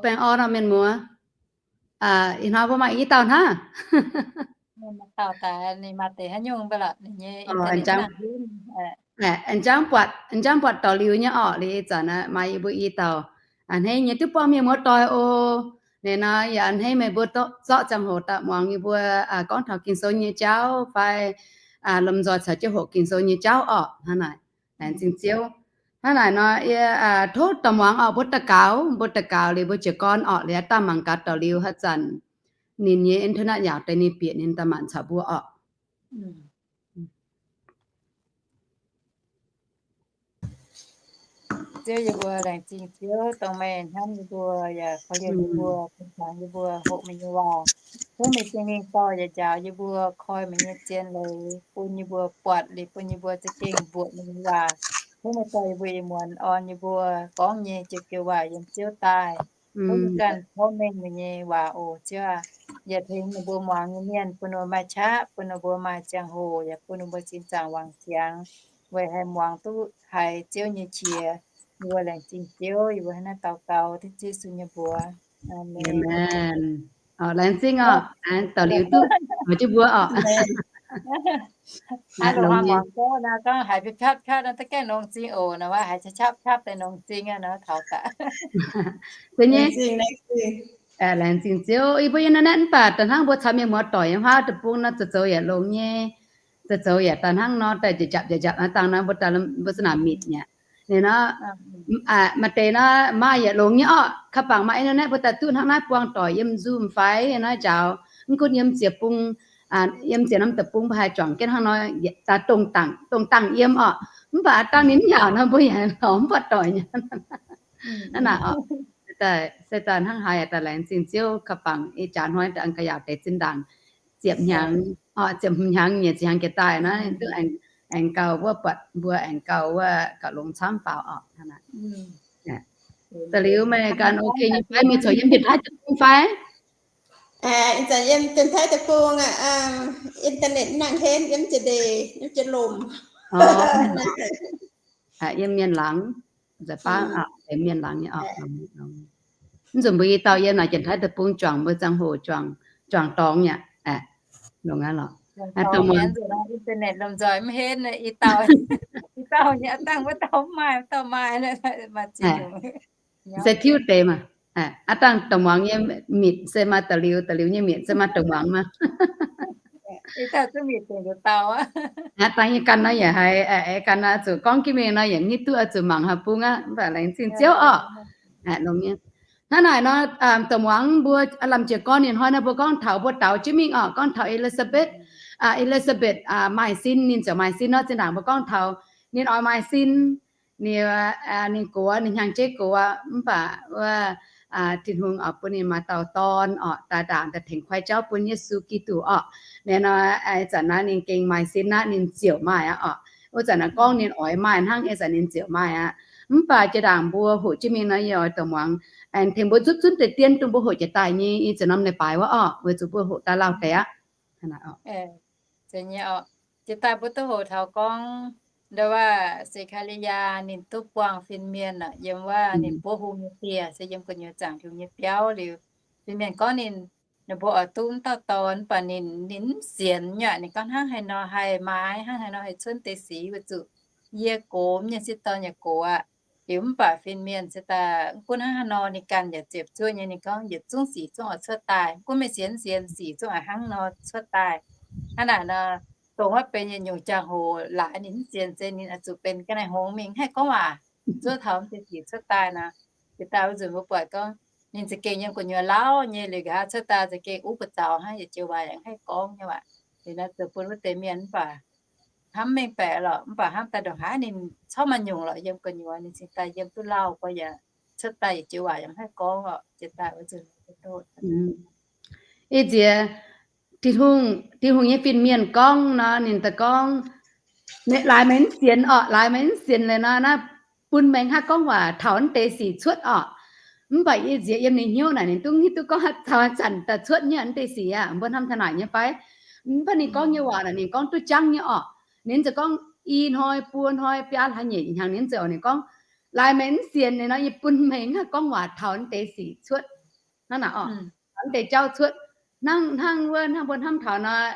Baengh orn nor mienh muoz. Ih hnoi mbuo maaih i dauh hnangv. Aengx jangv buatc dorh liuz nyei orqc, liuz ih zanc maaih yie mbuo i dauh a'hneiv nyei duqv buangh mienh muoz doic oc. Ninh nor yaac a'hneiv meih mbuo zorqv ziangh hoc daaih muangx yie mbuo gorngv taux Ging-Sou nyei jauv fai lomh nzoih caux jienv hoqc Ging-Sou nyei jauv orqc. Hnangv naaic, laengz zingh Ziouv. Hnangv naaic nor, yie tov daaih muangx orqc, mbuo daux gaux, mbuo daux gaux liuz mbuo jiez gorn orqc, liuz daaih mangc gaax dorh liuz haaix zanc ninh nyei internet yaauc deix ninh bieqc ninh daaih maanc caux mbuo orqc. Ziouv yie mbuo, laengz zingh Ziouv dongh meih hnamv yie mbuo, yaac korv-lienh yie mbuo, bun taux yie mbuo hoqc meih nyei waac. Tov meih Singx Lingh dorh yaac njaaux yie mbuo koi meih nyei zien leiz, bun yie mbuo buatc liuz bun yie mbuo za'gengh mbuoqc meih nyei waac. Tov meih dorh yie mbuo ih muonz orn yie mbuo gorngv nyei joux gouv waac yiem Ziouv daaih. Tov yie ganh tov mengh meih nyei waac oc Ziouv aac. Yaac tengx ninh mbuo muangx nyei mienh, bun ninh mbuo maaih qaqv, bun ninh mbuo maaih ziangh hoc, yaac bun ninh mbuo sin zaangc wangc ziangx, weic haih muangx duqv haiz Ziouv nyei qiex. Yie mbuo laengz zingh Ziouv, yie mbuo hnangv naaiv daux gaux dengv Yesu nyei mbuox. Aamen. Laengz zingh oc. Dorh liuz duqv jienv mbuo oc. Hnangv loz-hnoi muangx gorngv nor, gorngv haiz biapv piapv nor, da'gaengh nongx zingh oc nor, haiz qapv qapv daaih nongx zingh nor, taux daaih. Laengz zingh Ziouv, yie mbuo internet mv baac da'hnangv mbuo caux mienh muoz-doic nyei huaav deic-bung nor, zoux zoux yaac longx nyei. Zoux zoux yaac da'hnangv nor, daaih njiec njapc njiec njapc naaiv dangh nor, mbuo mbuo za'naaic mitc nyei. Ninh nor, maaih deix nor maaih yaac longx nyei orqc. Ka'bangc maaih internet mbuo daaih duqv hnangv naaiv buangh doic yiem Zoom fai naaiv njaaux, mv gunv yiem ziec bung, yiem ziec norm deic-bung mbuo haih juangc jienv hnangv nor, daaih dongh dangh yiem orqc. Mv baac aav dangh ninh mv yaauc nor mbuo yaac lorz mv buatc doic nyei. Hnangv naaic orqc. Se daaih hnangv haaix daaih laengz zingh Ziouv, ka'bangc ih jaax hnoi daaih aengx gauh yaauc deix zinh ndaangc ziepc hnyangx, ziepc hmz hnyangx, nyic ziepc hnyangx jiex daaih nor, duqv aengx gauh wuov buatc mbuo, aengx gauh wuov gauh longx camv faaux orqc. Da'liuz meih ganh ok nyei fai? Meih corc yiem Janx-Taiv deic-bung fai? Ih zanc yiem Janx-Taiv deic-bung, internet nangc henv, yiem jiex ndeic, yiem jiex lomc. Yiem mienh laangz, mienh laangz nyei. Mv nzunc mbuo i dauh yiem naaic Janx-Taiv deic-bung juangc mbuo ziangh hoc juangc dorngx yaac longx aqv lorqc. Internet lomh nzoih mv henv, i dauh, i dauh nyei aav dangh wuov dauh mv maaih, wuov dauh maaih, maaih ziex nyungc. Se tiuv deix maah. Aav dangh douc muangx nyei mitc se maaih da'liuz, da'liuz nyei mitc se maaih douc muangx maah. Aav dangh nyei ganh nor yaac haiz, ganh nor zuqc gorngv jienv mingh nor yaac mv hiuv duqv, zuqc mangc haaix bung aqv. Mv baac laengz zingh Ziouv orqc. Hnangv naaic nor, douc muangx mbuo lamh jiez gorn ninh hnoi nor mbuo gorngv taux mbuo daux jienv mingh orqc, gorngv taux Elizabeth. Elizabeth maaih sin, ninh ziouc maaih sin nor, zinh ndaangc mbuo gorngv taux ninh oix maaih sin, ninh, ninh gox, ninh hnyangx-jeiv gox, mv baac wuov Tin-Hungh oix bun ninh maaih dauh dorn orqc, daaih ndaangc daaih tengx kuaai jauv bun Yesu Giduc orqc. Naaiv nor, ih zanc naaiv ninh gengh maaih sin aqv, ninh ziouc maaih aqv orqc. Wuov zanc naaiv gorngv ninh oix maaih hnangv, ih zanc ninh ziouc maaih aqv. Mv baac jiex ndaangc mbuo hoqc jienv mingh nor, yie oix douc muangx aengx tengx mbuo zutv zunv deix dien dongh mbuo hoqc jiex daaih nyei ih zanc norm leiz-baaix wuov orqc, weic zuqc mbuo hoqc daaih lauh deix aqv. Jiex daaih mbuo duqv hoqc taux gorngv ndo wuov Sekariyaa ninh duqv buangh fin-mienh yiem wuov ninh buov hung nyei dieh, se yiem gu'nyuoz zaangc Tin-Hungh nyei biauv liuz, fin-mienh gorngv ninh, ninh mbuo oix duqv wuov dauh dorn, mv baac ninh, ninh mv sienx nyei aqv. Ninh gorngv hnangv haaix nor haih maaiz, hnangv haaix nor haih cuotv deix sic, weic zuqc yie gox, nyei sieqv dorn yaac gox aqv. Liuz mv baac fin-mienh se daaih mv gunv hnangv haaix nor ninh ganh yaac ziepc zuoqv nyei. Ninh gorngv yietc zungv sic zungv oix cuotv daaih, mv gunv meih sienx mv sienx, sic zungv a'hnangv nor cuotv daaih. Hnangv naaic nor, dongh wuov benx yietc nyungc ziangh hoc laaic ninh mv sienx se ninh oix zuqc benx ga'naaiv hngongx mingh haih gorngv waac, zuov taux mv deix sic cuotv daaih nor. Jiex daaih wuov nzunc mbuo buatc gorngv ninh za'gengh yiem gu'nyuoz lauh nyei liuz nqa'haav cuotv daaih za'gengh uv buoz zaux hnangv, yietc joux waac yaac mv haih gorngv nyei waac. Liuz naaiv zoux bun wuov deix mienh mv baac hnamv mengh baeqc lorqc, mv baac hnamv daaih ndongc haaix ninh corc maaih nyungc lorqc, yiem gu'nyuoz ninh cingx daaih yiem duqv lauh gorx yaac cuotv daaih yietc joux waac yaac mv haih gorngv lorqc. Jiex daaih wuov nzunc Ih ziex Tin-Hungh, Tin-Hungh nyei fin-mienh gorngv nor, ninh daaih gorngv, laaix meih mv sienx orqc, laaix meih mv sienx leiz nor, naaiv bun meih haih gorngv waac taux naaiv deix sic cuotv orqc. Mv baac ih ziex yiem ninh hnyouv naaic ninh dungv hiuv duqv gorngv taux zanc daaih cuotv nyei naaiv deix sic aqv. Mbuo hnamv taux naaic nyei fai? Mv baac ninh gorngv nyei waac naaic ninh gorngv duqv jangv nyei orqc. Ninh ziouc gorngv i hnoi buo hnoi biaa hlaax nyeic hnyangx ninh ziouc ninh gorngv laaix meih mv sienx nor, yie bun meih mv haih gorngv waac taux naaiv deix sic cuotv. Hnangv naaic orqc, taux naaiv deix jauv cuotv. Hnangv, hnangv wuov, hnangv mbuo hnamv taux nor,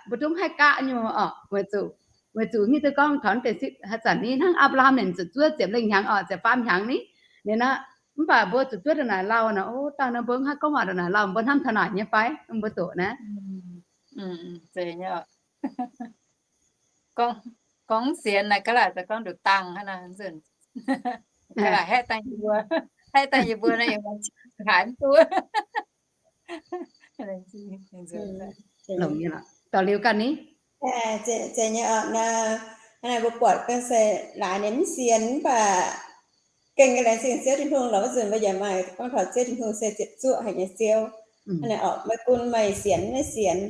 mbuo zungv haih gaqv nyei orqc, weic zuqc, weic zuqc hiuv duqv gorngv taux naaiv deix sic haaix zanc ni, hnangv Apc^laa^ham ninh zuqc zuov ziepc lengh hnyangx orqc, ziepc faam hnyangx ni. Ninh aqv, mv baac mbuo zuqc zuov ndongc naaic lauh nor, o, dangh nor mbuo mv haih gorngv waac ndongc naaic lauh, mbuo hnamv taux naaic nyei fai? Mbuo doqc naaiv. Gorngv sienx naaic, ga'laaic gorngv nduqc dangh hnangv naaic, ga'laaic haeqv dangh yie mbuo, haeqv dangh yie mbuo naaiv, haaix mv duqv. Dorh liuz ganh ni. Zeiz nyei orqc, mbuo buatc ganh se laaix ninh mv sienx mv baac gengh laengz zingh Ziouv Tin-Hungh lorqc, wuov nzunc mbuo yaac maaih gorngv taux Ziouv Tin-Hungh se ziepc zuoqv haic nyei Ziouv. Hnangv naaic orqc, maiv gunv meih sienx maiv sienx,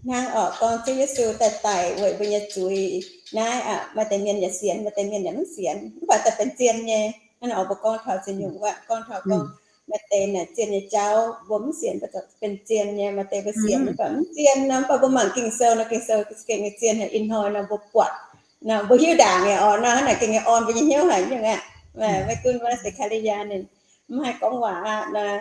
hnangv orqc gorngv Ziouv Yesu daaih daic weic mbuo nyei zuiz naaiv, maaih deix mienh yaac sienx, maaih deix mienh yaac mv sienx, mv baac daaih benx zien nyei. Hnangv naaic orqc, mbuo gorngv taux ziex nyungc waac, gorngv taux gorngv maaih deix naaic zien nyei jauv mbuo mv sienx, mv baac benx zien nyei. Maaih deix mbuo sienx mv baac mv zien nor, mv baac mbuo mangc Ging-Sou nor, Ging-Sou gengh zien haic. Ih hnoi nor mbuo buatc nor, mbuo hiuv ndaangc nyei orqc nor, hnangv naaic gengh nyei orn mbuo nyei hnyouv haic nyungc aqv. Maiv gunv wuov Sekariyaa ninh mv haih gorngv waac aqv nor,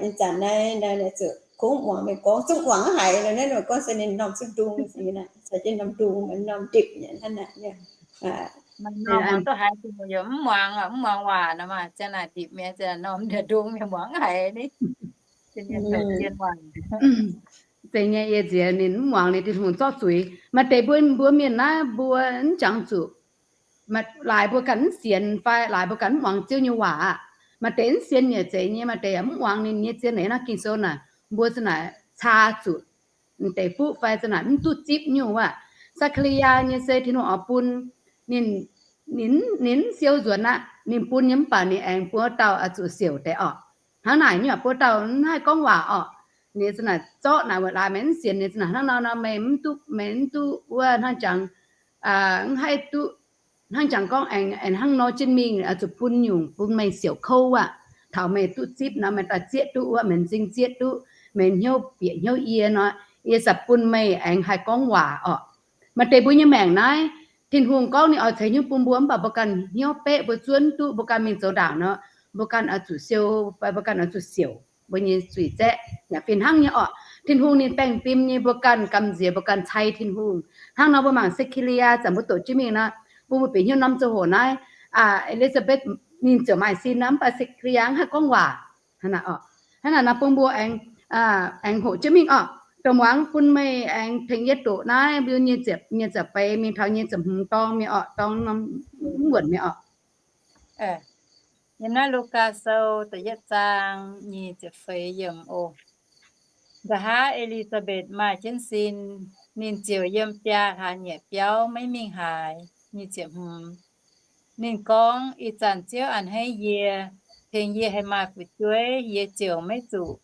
ih zanc naaiv nor, zuqc kungx muangx mienh gorngv, zungv muangx haiz nor, naaiv gorngv se ninh norm zuqc ndung, caux jienv norm ndung, norm ndipc nyei hnangv naaic. Norm duqv haiz yaac mv muangx, mv muangx waac nor maah, ziang naaic ndipc mi'aqv, ziang norm ndung mi'aqv, muangx haiz ni. Zeiz nyei, yie nziex ninh mv muangx ninh Tin-Hungh zorqv zuiz. Maaih deix mbuo, mbuo mienh naaiv mbuo mv jangx zuqc, laaix mbuo ganh mv sienx fai laaix mbuo ganh mv muangx Ziouv nyei waac aqv. Maaih deix mv sienx yaac zeiz nyei, maaih deix yaac mv muangx ninh nyei zien leiz naaiv Ging-Sou naaic, mbuo za'naaic caa zuqc deix fuqv fai za'naaic mv duqv zipv nyungc wuov. Saa^kaa^li^yaa nyei se Tin-Hungh oix bun ninh, ninh, ninh mv siou nzuonx aqv. Ninh bun nyei mv baac ninh aengx bun wuov dauh oix zuqc siouc deix orqc. Hnangv naaic nyungc bun dauh mv haih gorngv waac orqc. Ninh za'naaic zorqv naaic weic laaix meih mv sienx, ninh za'naaic hnangv nor nor meih mv duqv, meih mv duqv wuov hnangv jangx, mv haih duqv hnangv jangx gorngv aengx, aengx hnangv nor jienv mingh, oix zuqc bun nyungc bun meih siouc kouv aqv. Taux meih duqv zipv nor, meih daaih zieqv duqv wuov, meih m'zing zieqv duqv, meih hnyouv bieqc hnyouv yie nor, yie za'bun meih aengx haih gorngv waac orqc. Maaih deix mbuo nyei maengc naaiv, Tin-Hungh gorngv ninh oix ceix hnyouv bun mbuo, mv baac mbuo ganh hnyouv beqv, mbuo zuov mv duqv, mbuo ganh mingh zoux ndaangc nor, mbuo ganh oix zuqc siou fai mbuo ganh oix zuqc siouc mbuo nyei zuiz zaeqv. Yaac fih hnangv nyei orqc, Tin-Hungh ninh baengh fim nyei, mbuo ganh gamh nziex, mbuo ganh cai Tin-Hungh. Hnangv nor mbuo mangc Sekariyaa zanc mbuo doqc jienv mingh nor, bun mbuo bieqc hnyouv norm ziangh hoc naaiv, Elizabeth ninh ziouc maaih sin nor, mv baac Sekariyaa mv haih gorngv waac. Hnangv naaic nor bun mbuo aengx, aengx hoqc jienv mingh orqc. Dongh muangx bun meih aengx tengx yie doqc naaiv mbuo nyei ziepc, nyei ziepc feix mingh taux nyei ziepc hmz dorng mingh orqc, dorng mv wuonc mingh orqc. Yiem naaiv Lugaa Sou da'yietv zaang nyic ziepc feix yiemc oc. Nqa'haav E^li^saa^mbetc maaih jienv sin, ninh ziouc yiem biaa hlaax nyieqc biauv maiv mingh haaix. Nyic ziepc hmz, ninh gorngv, Ih zanc Ziouv a'hneiv yie, tengx yie haih maaih fu'jueiv, yie ziouc maiv zuqc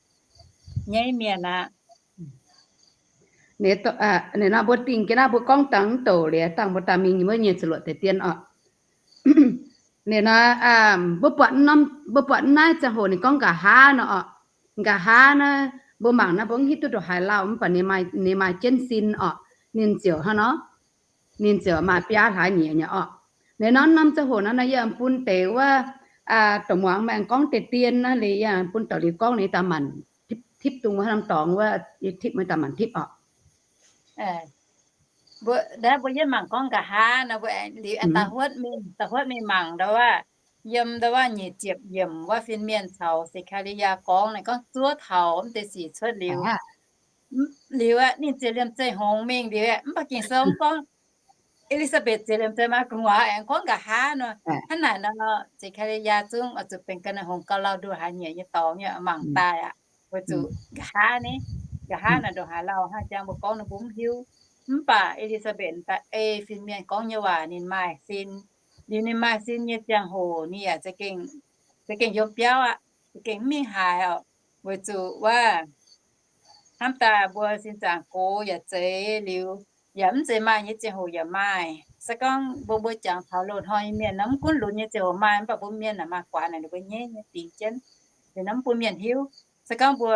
nyaiv mienh aqv. Ninh nor mbuo dingh jienv naaiv mbuo gorngv dangh mv douc liuz, dangh mbuo daaih mingh wuov nyei ziepc luoqc deix dien orqc. Ninh nor, mbuo buatc, mbuo buatc naaiv ziangh hoc ninh gorngv nqa'haav nor orqc. Nqa'haav naaiv, mbuo mangc naaiv mbuo mv hiuv duqv ndongc haaix lauh, mv baac ninh maaih jienv sin orqc. Ninh ziouc hnangv nor, ninh ziouc maaih biaa hlaax nyieqc nyei orqc. Ninh nor norm ziangh hoc nor, yie bun deix wuov, dongh muangx maengx gorngv deix dien naaiv liuz, yie bun daux liuz gorngv ninh daaih manc tipv, tipv dungx wuov norm dorngx wuov, yie tipv mbuo daaih manc tipv orqc. Mbuo, mbuo yietv mangc gorngv nqa'haav nor, mbuo aengx liuz aengx da'huotv mingh, da'huotv mingh mangc ndau wuov, yiem ndau wuov nyic ziepc yiemc wuov fin-mienh caux Sekariyaa gorngv naaiv, gorngv zuov taux mv deix sic cuotv liuz, liuz aeqv, ninh ziouc liemh zeih hngongx mingh liuz aeqv, mv baac Ging-Sou mv gorngv Elizabeth ziouc liemh zeih maaih gu'nguaaz aengx gorngv nqa'haav nor. Hnangv naaic nor, Sekariyaa zungv oix zuqc benx ga'naaiv hngongx gauh lauh nduoh hlaax nyieqc nyei dorngx nyei mangc daaih aqv, weic zuqc nqa'haav ni, nqa'haav naaic ndongc haaix lauh hnangv jang mbuo gorngv nor mbuo mv hiuv. Mv baac Elizabeth daaih ei fin-mienh gorngv nyei waac ninh maaih sin. Liuz ninh maaih sin nyei ziangh hoc ninh yaac za'gengh, za'gengh yiem biauv aqv, za'gengh mv mingh haaix orqc, weic zuqc wuov hnamv daaih mbuo sin zaangc gox yaac zeiz liuz, yaac mv zeiz maaih nyei ziangh hoc yaac maaih. Se gorngv mbuo, mbuo jangx taux loz-hnoi nyei mienh nor, mv gunv lunx nyei ziangh hoc maaih, mv baac mbuo mienh naaic maaih guaax naaic ninh mbuo nyaiv nyei dingx jienv, liuz nor mv bun mienh hiuv. Se gorngv mbuo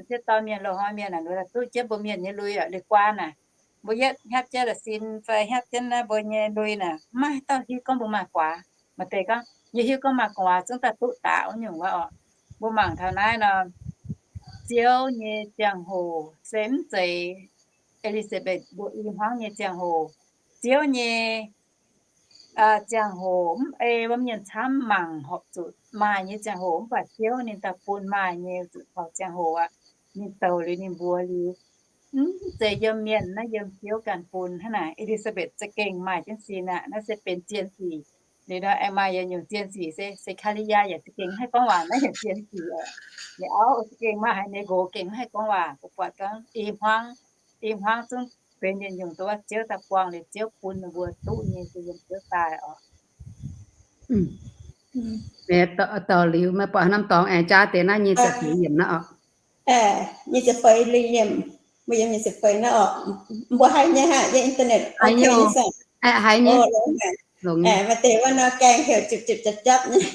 sieqv dorn mienh, loz-hnoi mienh naaic, ninh mbuo duqv jienv mbuo mienh nyei lui, lui-guaan naaic, mbuo yietv hietv jienv la'sin fai hietv jienv naaiv mbuo nyei lui naaic, mv maaih dauh hiuv gorngv mbuo maaih guaax. Maaih deix gorngv, Yie hiuv gorngv maaih gu'nguaaz zungv daaih duqv daaih wuov nyungc wuov oc. Mbuo mangc taux naaiv nor, Ziouv nyei ziangh hoc se mv zeiz Elizabeth mbuo i hmuangv nyei ziangh hoc. Ziouv nyei ziangh hoc mv ei wuov mienh camv mangc horpc zuqc maaih nyei ziangh hoc, mv baac Ziouv ninh daaih bun maaih nyei zuqc taux ziangh hoc aqv. Ninh douc liuz ninh mbuox liuz, mv zeiz yiem mienh naaiv, yiem Ziouv ganh bun hnangv naaic. Elizabeth za'gengh maaih jienv sin aqv. Naaiv se benx zien sic. Liuz nor aengx maaih yietc nyungc zien sic se Sekariyaa yaac za'gengh mv haih gorngv waac naaiv heuc zien sic oc. Ninh auv za'gengh maaih haiz ninh nqox gengh mv haih gorngv waac, mbuo buatc gorngv i hmuangv, i hmuangv zungv benx yietc nyungc duqv Ziouv daaih buangh liuz Ziouv bun ninh mbuo duqv nyei se yiem Ziouv daaih oc. Douc liuz meih buatc haaix norm dorngx aengx jaav deix naaiv nyei ziepc feix yiemc naaiv oc. Nyic ziepc feix yiemc, mbuo yiem nyic ziepc feix naaiv oc. Mbuo haiz nyei haic, yiem internet. Haiz nyei. Maaih deix wuov nor gaengh heuc ziepc ziepc japv japv nyei.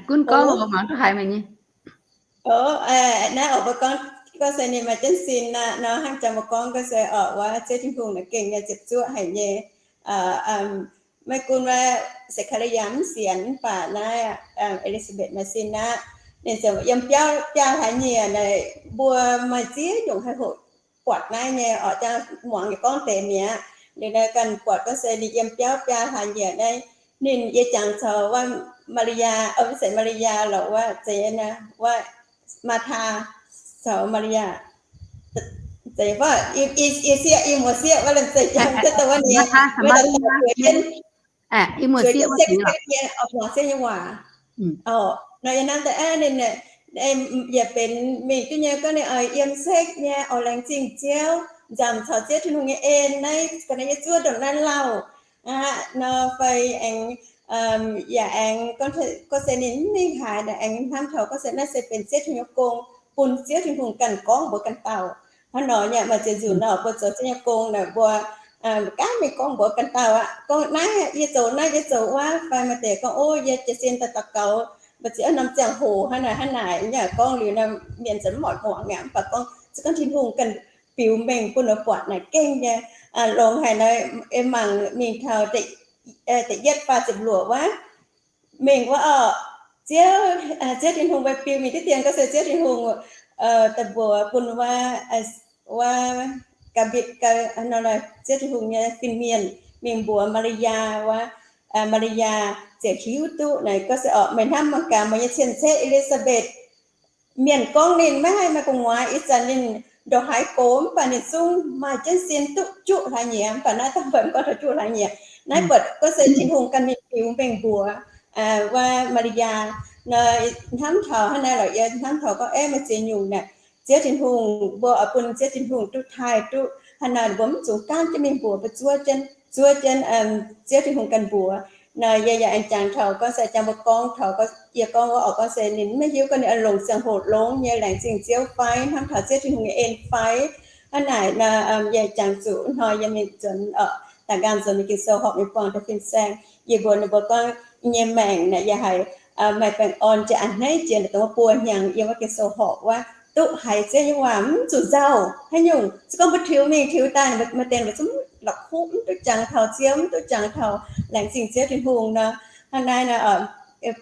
Gunv gorngv mangc duqv haiz meih nyei. Naaiv oc, mbuo gorngv, gorngv se ninh maaih jienv sin nor, hnangv jangx mbuo gorngv gorngv se oc, wuov Ziouv Tin-Hungh naaic gengh nyei ziepc zuoqv haic nyei. Maiv gunv wuov Se^kaa^li^yaa mv sienx, mv baac naaiv Elizabeth maaih sin aqv. Ninh ziouc yiem biauv biaa hlaax nyieqc naaic, mbuo maaih ziex nyungc haih hoqc buatc naaiv nyei oc. Jang muangx yaac gorngv deix mi'aqv. Liuz naaiv ganh buatc gorngv se ninh yiem biauv biaa hlaax nyieqc naaiv, ninh yie jangx caux wuov Maa^li^yaa, mv zeiz Maa^li^yaa lorqc, wuov zeiz wuov Maa^taa caux Maa^li^yaa. Zeiz, yie sieqv, yie muoz sieqv wuov, zeiz jangx duqv wuov nyei, wuov dauh dauh zueiz jienv, zueiz jienv sekv-sekv nyei oix muangx Ziouv nyei waac. Nor yie hnamv daaih aqv, ninh yaac benx mingh duqv nyei gorngv ninh oix yiem sekv nyei oix laengz zingh Ziouv, nzamc caux Ziouv Tin-Hungh nyei en naaiv, ga'naaiv yie zuov ndongc naaiv lauh aqv nor fai aengx yaac aengx gorngv se ninh mv mingh haaix, aengx hnamv taux gorngv se naaiv se benx Ziouv Tin-Hungh nyei gong, bun Ziouv Tin-Hungh ganh gorngv mbuox ganh dauh. Hnangv nor nyei maaih ziex nzunc nor mbuo zoux Ziouv nyei gong naaic mbuo gaav mingh gorngv mbuox ganh dauh aqv, gorngv naaiv yie zoux naaiv, yie zoux wuov, fai maaih deix gorngv, o, yie jiez sin daaih daux gaux, mbuo ziouc norm ziangh hoc hnangv naaic hnangv naaic, yaac gorngv liuz nor mienh ziouc mv oix muangx aqv. Mv baac gorngv se gorngv Tin-Hungh ganh biux mengh bun mbuo buatc naaic gengh nyei longx haic nor. Ei mangc mingh taux da'yietv faah ziepc luoqc wuov, mingh wuov oc, Ziouv, Ziouv Tin-Hungh mbuo biux mingh diqv dien gorngv se Ziouv Tin-Hungh daaih mbuox bun wuov, wuov Gaa^mbitv, Ziouv Tin-Hungh nyei fin-mienh mingh mbuox Maa^li^yaa wuov, Maa^li^yaa ziouc hiuv duqv naaic gorngv se oc, meih hnamv mangc gaax meih nyei cien-ceqv E^li^saa^mbetc, mienh gorngv ninh maiv haih maaih gu'nguaaz, ih zanc ninh ndongc haaix gox, mv baac ninh zungv maaih jienv sin duqv juqv hlaax nyieqc. Mv baac naaiv dangh mv gorngv taux juqv hlaaix nyieqc. Naaiv buatc gorngv se Tin-Hungh ganh mingh biux mengh mbuox wuov Maa^li^yaa. Nor hnamv taux hnangv naaiv lorqc, yie hnamv taux gorngv, aeqv, maaih ziex nyungc naaic, Ziouv Tin-Hungh, mbuo oix bun Ziouv Tin-Hungh duqv taaih duqv hnangv naaic, mbuo mv zuqc gaanv jienv mingh mbuox, mbuo zuov jienv, zuov jienv Ziouv Tin-Hungh ganh mbuox. Nor yie yaac aengx jangx taux gorngv se jangx mbuo gorngv taux, yie gorngv wuov oc, gorngv se ninh maiv hiuv gorngv ninh oix longc ziangh hoc longx nyei laengz zingh Ziouv fai hnamv taux Ziouv Tin-Hungh nyei en fai. Hnangv naaic nor, yie jangx zuqc hnoi yie mingh nzuonx oc, daaih nqaang nzuonx mingh Ging-Sou horpc mingh buangh daaih fin-saeng, yie mbuox ninh mbuo gorngv, yie nyei maengc naaic yie haiz maaih baengh orn jiex a'hneiv jiex dongh wuov buo hnyangx yiem wuov Ging-Sou horpc wuov, duqv haiz Ziouv nyei waac mv zuqc nzauh haaix nyungc. Se gorngv mbuo tiux mingh tiux daaih, maaih deix mbuo zungv la'kuqv, mv duqv jangx taux Ziouv, mv duqv jangx taux laengz zingh Ziouv Tin-Hungh nor. Hnangv naaiv nor,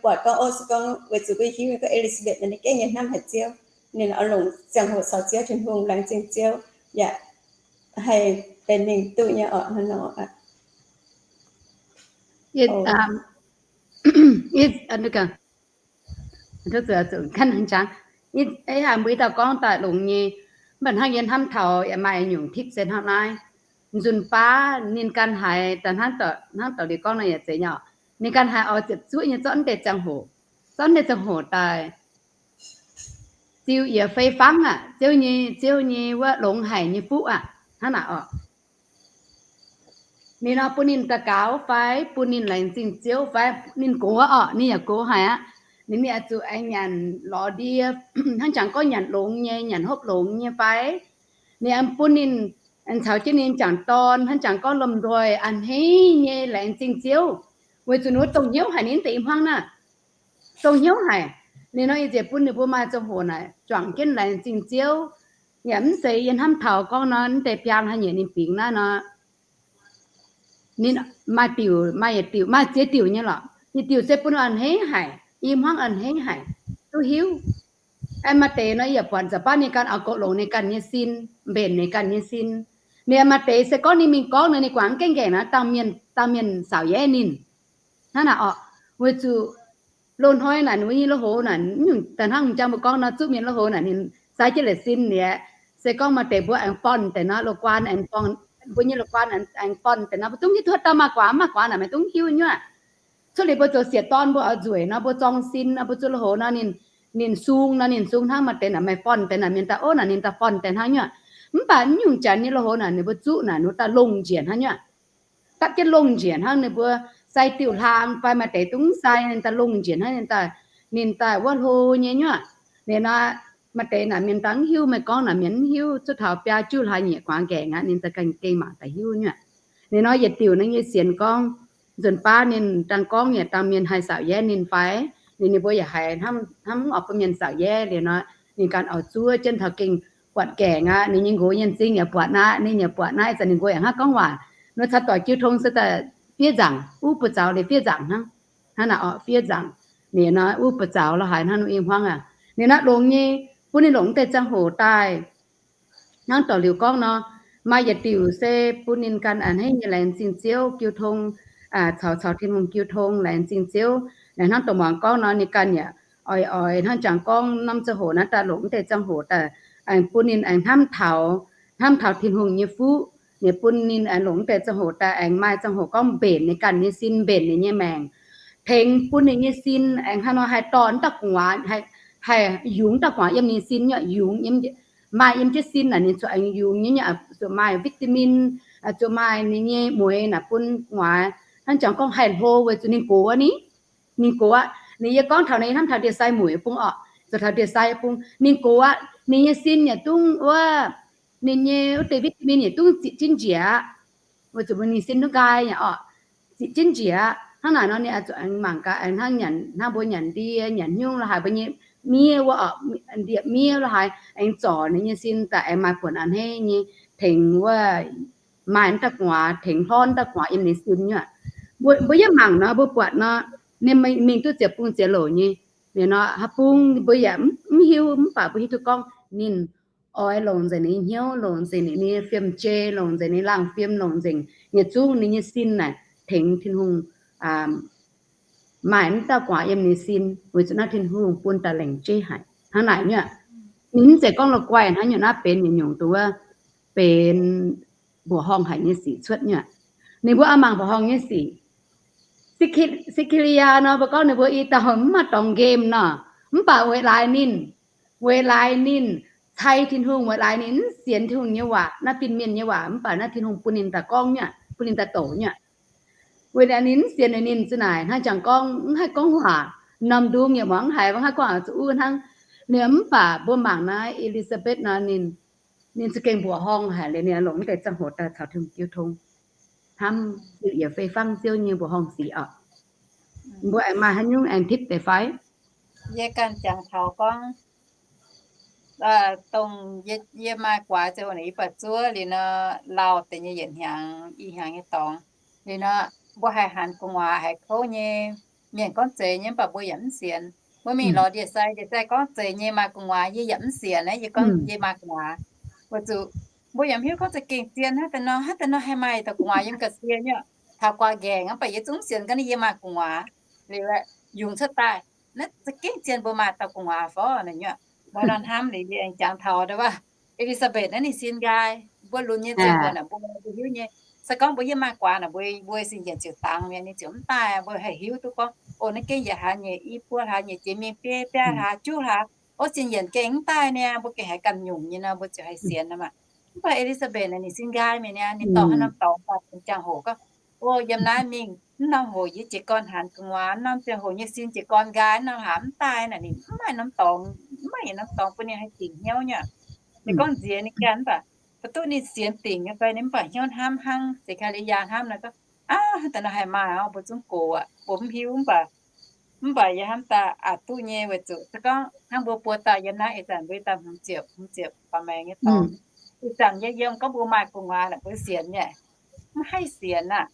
buatc gorngv, o, se gorngv weic zuqc mbuo hiuv gorngv E^li^saa^mbetc ninh gengh nyei hnamv haic Ziouv, ninh oix longc ziangh hoc caux Ziouv Tin-Hungh laengz zingh Ziouv, yaac haih benx mingh duqv nyei oc. Hnangv nor, mbuo ih dauh gorngv daaih longx nyei, mv baac hnangv yie hnamv taux yaac maaih nyungc tipv se hnangv naaiv. Nzunc baav ninh ganh haiz, hnangv doic liuz gorngv nor yaac zeiz nyei oc, ninh ganh haiz oix ziepc zuoqv nyei zorqv deix ziangh hoc, zorqv deix ziangh hoc daaih ziux yietc fei fangv aqv, Ziouv nyei, Ziouv nyei wuov longx haic nyei fuqv aqv. Hnangv naaic oc. Ninh nor bun ninh daux gaux fai bun ninh laengz zingh Ziouv fai ninh gox oc, ninh yaac gox haic aqv. Ninh mingh oix zuqc aengx nyanc lorz ndie, hnangv jangx gorngv nyanc longx nyei, nyanc hopv longx nyei fai. Ninh aengx bun ninh, aengx caux jienv ninh jangc dorn hnangv jangx gorngv lomh nzoih a'hneiv nyei laengz zingh Ziouv, weic zuqc ninh wuov dongh hnyouv haic, ninh deix i hmuangv naaiv dongh hnyouv haic. Ninh nor yie ziouc bun ninh mbuo maaih ziangh hoc naaic juangc jienv laengz zingh Ziouv, Yaac mv zeiz yie hnamv taux gorngv nor, mv deix biaa hlaax nyieqc ninh bingx naaiv nor, ninh maaih diuc, maaih yietc diuc, maaih ziex diuc nyei lorqc. Yietc diuc se bun a'hneiv haic, i hmuangv a'hneiv haic, duqv hiuv. Aengx maaih deix nor, yaac buatc nza'baav ninh ganh oix goux longx ninh ganh nyei sin, mbenc ninh ganh nyei sin. Ninh maaih deix se gorngv ninh mingh gorngv nor, ninh guangc gaengh gaengh naaiv dauh mienh, dauh mienh saauc yaac ninh hnangv naaic orqc. Weic zuqc loz-hnoi naaic, ninh mbuo nyei loz-hoz naaic, da'hnangv m'jangc mbuo gorngv nor, zuqv mienh loz-hoz naaic, ninh sai jienv la'sin liuz, se gorngv maaih deix mbuo aengx forn deix nor, loz-guaan aengx forn, mbuo nyei loz-guaan aengx forn deix nor, mbuo zungv hiuv duqv dauh maaih guaax, maaih guaax naaic, maiv dungx hiuv nyuoqc. Cuotv liuz mbuo zoux sieqv dorn, mbuo oix nzueic nor, mbuo zorng sin nor, mbuo zuqv loz-hoz nor, ninh, ninh sung nor, ninh sung hnangv maaih deix naaic, maaih forn deix naaic, mienh daaih ov naaic, ninh daaih forn deix hnangv nyuoqc. Mv baac mv nyungc janx nyei loz-hoz naaic, ninh mbuo zuqv naaic, ninh daaih longh njiec hnangv nyuoqc. Dapv jienv longh njiec hnangv, ninh mbuo sai diuh hlaang fai maaih deix dungv sai, ninh daaih longh njiec hnangv, ninh daaih, ninh daaih wuov hlo nyei nyuoqc. Ninh nor, maaih deix naaic mienh daaih mv hiuv, meih gorngv naaic mienh mv hiuv, zuqv taux biaa juqv hlaax nyieqc guangc gaengh aqv, ninh daaih ganh gengh mangc daaih hiuv nyuoqc. Ninh nor yietc diuc naaiv nyei sienx gorngv, nzunc baav ninh dangh gorngv yaac dangh mienh haih saauc yaac ninh fai, ninh, ninh mbuo yaac haiz hnamv, hnamv mv oix bun mienh saauc yaac liuz nor, ninh ganh oix zuov jienv taux gengh buatc gaengh aqv. Ninh nyei nqox nyei m'zing yaac buatc aqv, ninh yaac buatc naaiv, ih zanc ninh nqox yaac hnangv gorngv waac nor, caux doic jiu tong se daaih fiev nzaangc, uv buoz zaux liuz fiev nzaangc hnangv. Hnangv naaic orqc, fiev nzaangc. Ninh nor uv buoz zaux lorz haaix hnangv, nu i hmuangv aqv. Ninh naaiv longx nyei, bun ninh longc mv deix ziangh hoc daaih hnangv doic liuz gorngv nor, maaih yietc diuc se bun ninh ganh a'hneiv nyei laengz zingh Ziouv jiu tong, caux, caux Tin-Hungh jiu tong laengz zingh Ziouv. Laengz hnangv doic muangx gorngv nor, ninh ganh yaac oix, oix hnangv jangx gorngv norm ziangh hoc naaiv daaih longc mv deix ziangh hoc daaih, aengx bun ninh aengx hnamv taux, hnamv taux Tin-Hungh nyei fuqv. Ninh bun ninh aengx longc mv deix ziangh hoc daaih aengx maaih ziangh hoc gorngv mbenc ninh ganh nyei sin, mbenc ninh nyei maengc, tengx bun ninh nyei sin aengx haaix nor haih dorh mv dauh gu'nguaaz, haih yungz dauh gu'nguaaz yiem ninh sin nyuoqc, yungz, maaih yiem jienv sin naaic ninh zuqc aengx yungz nyei, zuqc maaih vitamin, zuqc maaih ninh nyei mueix naaic bun gu'nguaaz. Hnangv jangx gorngv haih hlo weic zuqc ninh gox aqv ni. Ninh gox aqv. Ninh, yie gorngv taux ninh hnamv taux ndie-sai mueic bung orqc, zoux taux ndie-sai bung. Ninh gox aqv, ninh nyei sin yaac dungv wuov, ninh nyei wuov deix vitamin yaac dungv ziqc jienv njiec aqv. Weic zuqc ninh sin dungv nqaai nyei orqc, ziqc jienv njiec aqv. Hnangv naaic nor ninh zuqc aengx mangc gaax, aengx hnangv nyanc, hnangv mbuo nyanc ndie nyanc hnyungv la'haaix, mbuo nyei miev wuov orqc, ndie-miev la'haaix, aengx zorc ninh nyei sin daaih aengx maaih buonc a'hneiv nyei, tengx wuov maaih mv dauh gu'nguaaz, tengx hlorv mv dauh gu'nguaaz yiem ninh sin nyuoqc. Mbuo, mbuo yietv mangc nor, mbuo buatc nor, ninh mingh duqv ziepc bung ziepc loc nyei. Ninh nor haaix bung mbuo yaac mv hiuv, mv baac mbuo hiuv duqv gorngv ninh oix longc nzengc ninh nyei hnyouv, longc nzengc ninh nyei fiem-jei, longc nzengc ninh laangh fiem, longc nzengc yietc zungv ninh nyei sin naaic tengx Tin-Hungh maaih mv dauh gu'nguaaz yiem ninh sin, weic zuqc naaiv Tin-Hungh bun daaih lengc jeiv haic. Hnangv naaic nyuoqc, ninh mv zeiz gorngv la'guaih hnangv nyuoqc naaiv benx nyungc-nyungc duqv benx mbuoqc horngh haic nyei sic cuotv nyuoqc. Ninh mbuo oix mangc mbuoqc horngh nyei sic. Siki^lia nor mbuo gorngv ninh mbuo i dauh mv maaih dorngx nqemh nor, mv baac weic laaix ninh, weic laaix ninh cai Tin-Hungh, weic laaix ninh mv sienx Tin-Hungh nyei waac, naaiv fin-mienh nyei waac, mv baac naaiv Tin-Hungh bun ninh daaih gorngv nyuoqc, bun ninh daaih doqc nyuoqc. Weic laaix ninh mv sienx ninh ziouc naaic hnangv jangx gorngv mv haih gorngv waac, norm ndung yaac muangx mv haiz, mv haih gorngv waac zuqc uv hnangv. Ninh mv baac mbuo mangc naaiv E^li^saa^betv nor, ninh, ninh za'gengh mbuoqc horngh haic liuz ninh longc mv deix ziangh hoc daaih caux Tin-Hungh jiu tong, hnamv Ziouv, yietc fei fangv Ziouv nyei mbuoqc horngh sic orqc. Mbuo aengx maaih haaix nyungc aengx tipv deix fai? Yie ganh jangx taux gorngv, dongh yie maaih guaax ziouc naaic yie buatc zuov liuz nor, lauh deix nyei yietc hnyangx i hnyangx nyei dorngx. Liuz nor, mbuo haih hanc gu'nguaaz haiz kouv nyei, mienh gorngv zeiz nyei mv baac mbuo yaac mv sienx. Mbuo mingh lorz ndie-sai, ndie-sai gorngv zeiz nyei maaih gu'nguaaz, yie yaac mv sienx naaiv, yie gorngv yie maaih gu'nguaaz. Weic zuqc mbuo yaac mv hiuv gorngv za'gengh zien hnangv deix nor, hnangv deix nor haih maaih dauh gu'nguaaz yiem ga'sie nyei, taux guaax nqaengc, mv baac yie zungv mv sienx ga'naaiv yie maaih gu'nguaaz. Liuz yungz cuotv daaih, naaiv za'gengh zien mbuo maaih dauh gu'nguaaz fai naaic nyuoqc. Mbuo nor hnamv liuz yie aengx jangx taux deix waac, E^li^saa^betv naaiv ninh sin nqaai. Mbuo lunx nyei ziangh hoc naaic mbuo, mbuo hiuv nyei, se gorngv mbuo yie maaih guaax naaic, mbuo, mbuo sin yienc ziouc dangx mi'aqv, ninh ziouc mv daaih. Mbuo haih hiuv duqv gorngv, o, naaiv gengh yietc hlaax nyei i buo hlaax nyei jiex mingh biei biaa hlaax juqv hlaax, o, sin yienc gengh mv daaih niaa, mbuo gengh haiz ganh nyungc nyei nor, mbuo ziouc haih sienx nor maah. Mv baac E^li^saa^betv naaic ninh sin nqaai mi'aqv niaa, ninh dorh haaix norm dorngx daaih bun ziangh hoc gorngv, o, yiem naaiv mingh, mv norm hoc yie jiez gorn hanc gu'nguaaz, mv norm ziangh hoc nyei sin jiez gorn nqaai, mv norm hlaax mv daaih naaic, ninh mv maaih norm dorngx, mv maaih yietc norm dorngx bun ninh haih dingc hnyouv nyei. Se gorngv nziex ninh ganh mv baac, mv duqv ninh sienx dingc nyei fai, ninh mv baac hnyouv hnamv hnangv Sekaa^li^yaa hnamv naaic gorngv, aav, hnangv deix nor haih maaih orqc, mbuo zungv gox aqv, mbuo mv hiuv mv baac Mv baac yie hnamv daaih aqc duqv nyei weic zuqc se gorngv hnangv mbuo buo dauh yiem naaiv ih zanc mbuo ih dauh hmz ziepc, hmz ziepc baac maengx nyei dorngx. Ih zanc yie yiem gorngv mbuo maaih gu'nguaaz naaic mbuo sienx nyei. Mv haih sienx aqv.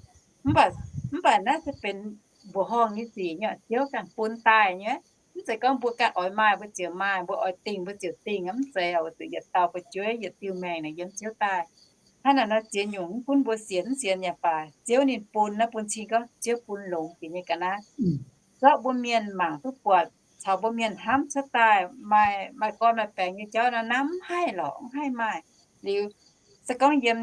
Mv baac, mv baac naaiv se benx mbuoqc horngh nyei sic nyei, Ziouv ganh bun daaih nyei. Mv zeiz gorngv mbuo ganh oix maaih mbuo ziouc maaih, mbuo oix dingh mbuo ziouc dingh, mv zeiz oc. Weic zuqc yietc dauh fu'jueiv yietc diuh maengc naaic yiem Ziouv daaih. Hnangv naaic nor ziex nyungc mv gunv mbuo sienx mv sienx yaac baac, Ziouv ninh bun naaiv bun cing gorngv Ziouv bun longx jiex nyei ga'naaiv. Zorqv mbuo mienh mangc duqv buatc caux mbuo mienh hnamv cuotv daaih maaih, maaih gorn maaih baengx nyei jauv nor, naaiv mv haih lorqc, mv haih maaih. Liuz se gorngv yiem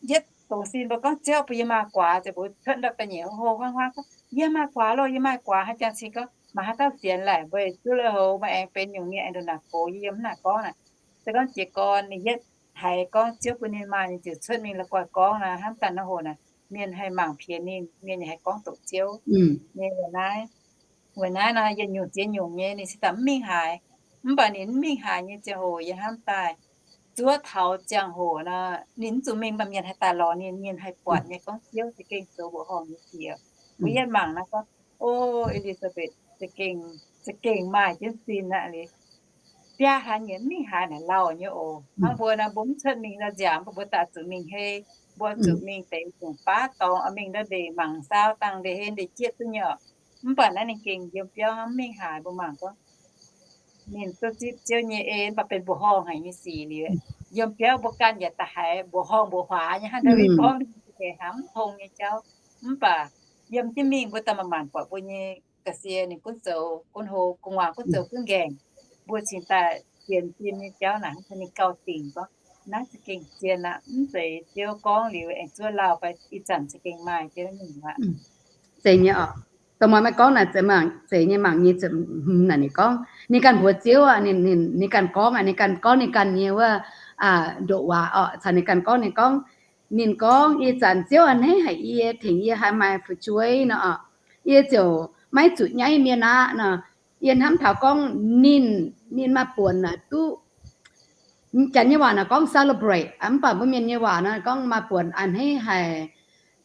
yietv dongh sin mbuo gorngv Ziouv bun yie maaih guaax, ziouc mbuo cuotv ndortv da'nyeic hlo hlo huaang huaang gorngv, Yie maaih guaax loh, yie maaih guaax, haaix jangx cing gorngv, Maaih haaix dauh sienx laaic? Mbuo zuov lui-houx maaih aengx benx nyungc nyei, aengx nduqc naaic gox yiem naaic gorngv naaic. Se gorngv jiez gorn ninh yietv haiz gorngv Ziouv bun ninh maaih, ninh ziouc cuotv mingh la'guaih gorngv naaic, hnamv daaih nor hoc naaic, mienh haih mangc piex ninh, mienh yaac haih gorngv doqc Ziouv nyei. Weic naaiv nor yietc nyungc ziex nyungc nyei ninh se daaih mv mingh haaix. Mv baac ninh mv mingh haaix nyei ziangh hoc yie hnamv daaih, zuov taux ziangh hoc nor ninh mv zuqc mingh, mv baac mienh haih daaih lorz ninh, mienh haih buatc nyei gorngv Ziouv za'gengh zoux mbuoqc horngh nyei sic. Mbuo yietv mangc naaiv gorngv, O, E^li^saa^betc za'gengh, za'gengh maaih jienv sin aqv liuz. Biaa hlaax nyeic mv mingh haaix naaic lauh nyei oc. Hnangv mbuo nor mbuo mv cuotv mingh ndau nziaauc, mv baac mbuo daaih zuqc mingh hei, mbuo zuqc mingh deix nyungc baav dorngx, mingh ndau ndeic mangc saau dangh ndeic hei ndeic jieqv duqv nyei oc. Mv baac naaiv ninh gengh yiem biauv hnangv mv mingh haaix. Mbuo mangc gorngv ninh duqv zipv Ziouv nyei en, mv baac benx mbuoqc horngh haic nyei sic liuz, yiem biauv mbuo ganh yaac da'haiz mbuoqc horngh mbuoqc huaax nyei hnangv ndau mingh gorngv ninh za'gengh hnamv tong nyei jauv. Mv baac yiem jienv mingh mbuo daaih manc-manc buatc mbuo nyei ga'sie ninh gunv zoux gunv hlo, gu'nguaaz gunv zoux gunv nqaengc. Mbuo cingx daaih sienx fim nyei jauv naaic, ninh gauh dingc gorngv naaiv za'gengh zien aqv. Mv zeiz Ziouv gorngv liuz aengx zuov lauh fai ih zanc za'gengh maaih Ziouv nyungc aqv. Zeiz nyei oc. Dongh meih gorngv naaic, zeiz mangc, zeiz nyei mangc nyei ziepc hmz naaic ninh gorngv ninh ganh mbuox Ziouv aqv, ninh, ninh ganh gorngv aqv, ninh ganh gorngv ninh ganh nyei wuov ndoqc waac orqc, caux ninh ganh gorngv, ninh gorngv, ninh gorngv, Ih zanc Ziouv a'hneiv haic yie, tengx yie haih maaih fu'jueiv nor, yie ziouc maiv zuqc nyaiv mienh aqv nor. Yie hnamv taux gorngv ninh, ninh maaih buonc naaic duqv, janx nyei waac naaic gorngv celebrate, mv baac mbuo mienh nyei waac nor gorngv maaih buonc a'hneiv haic.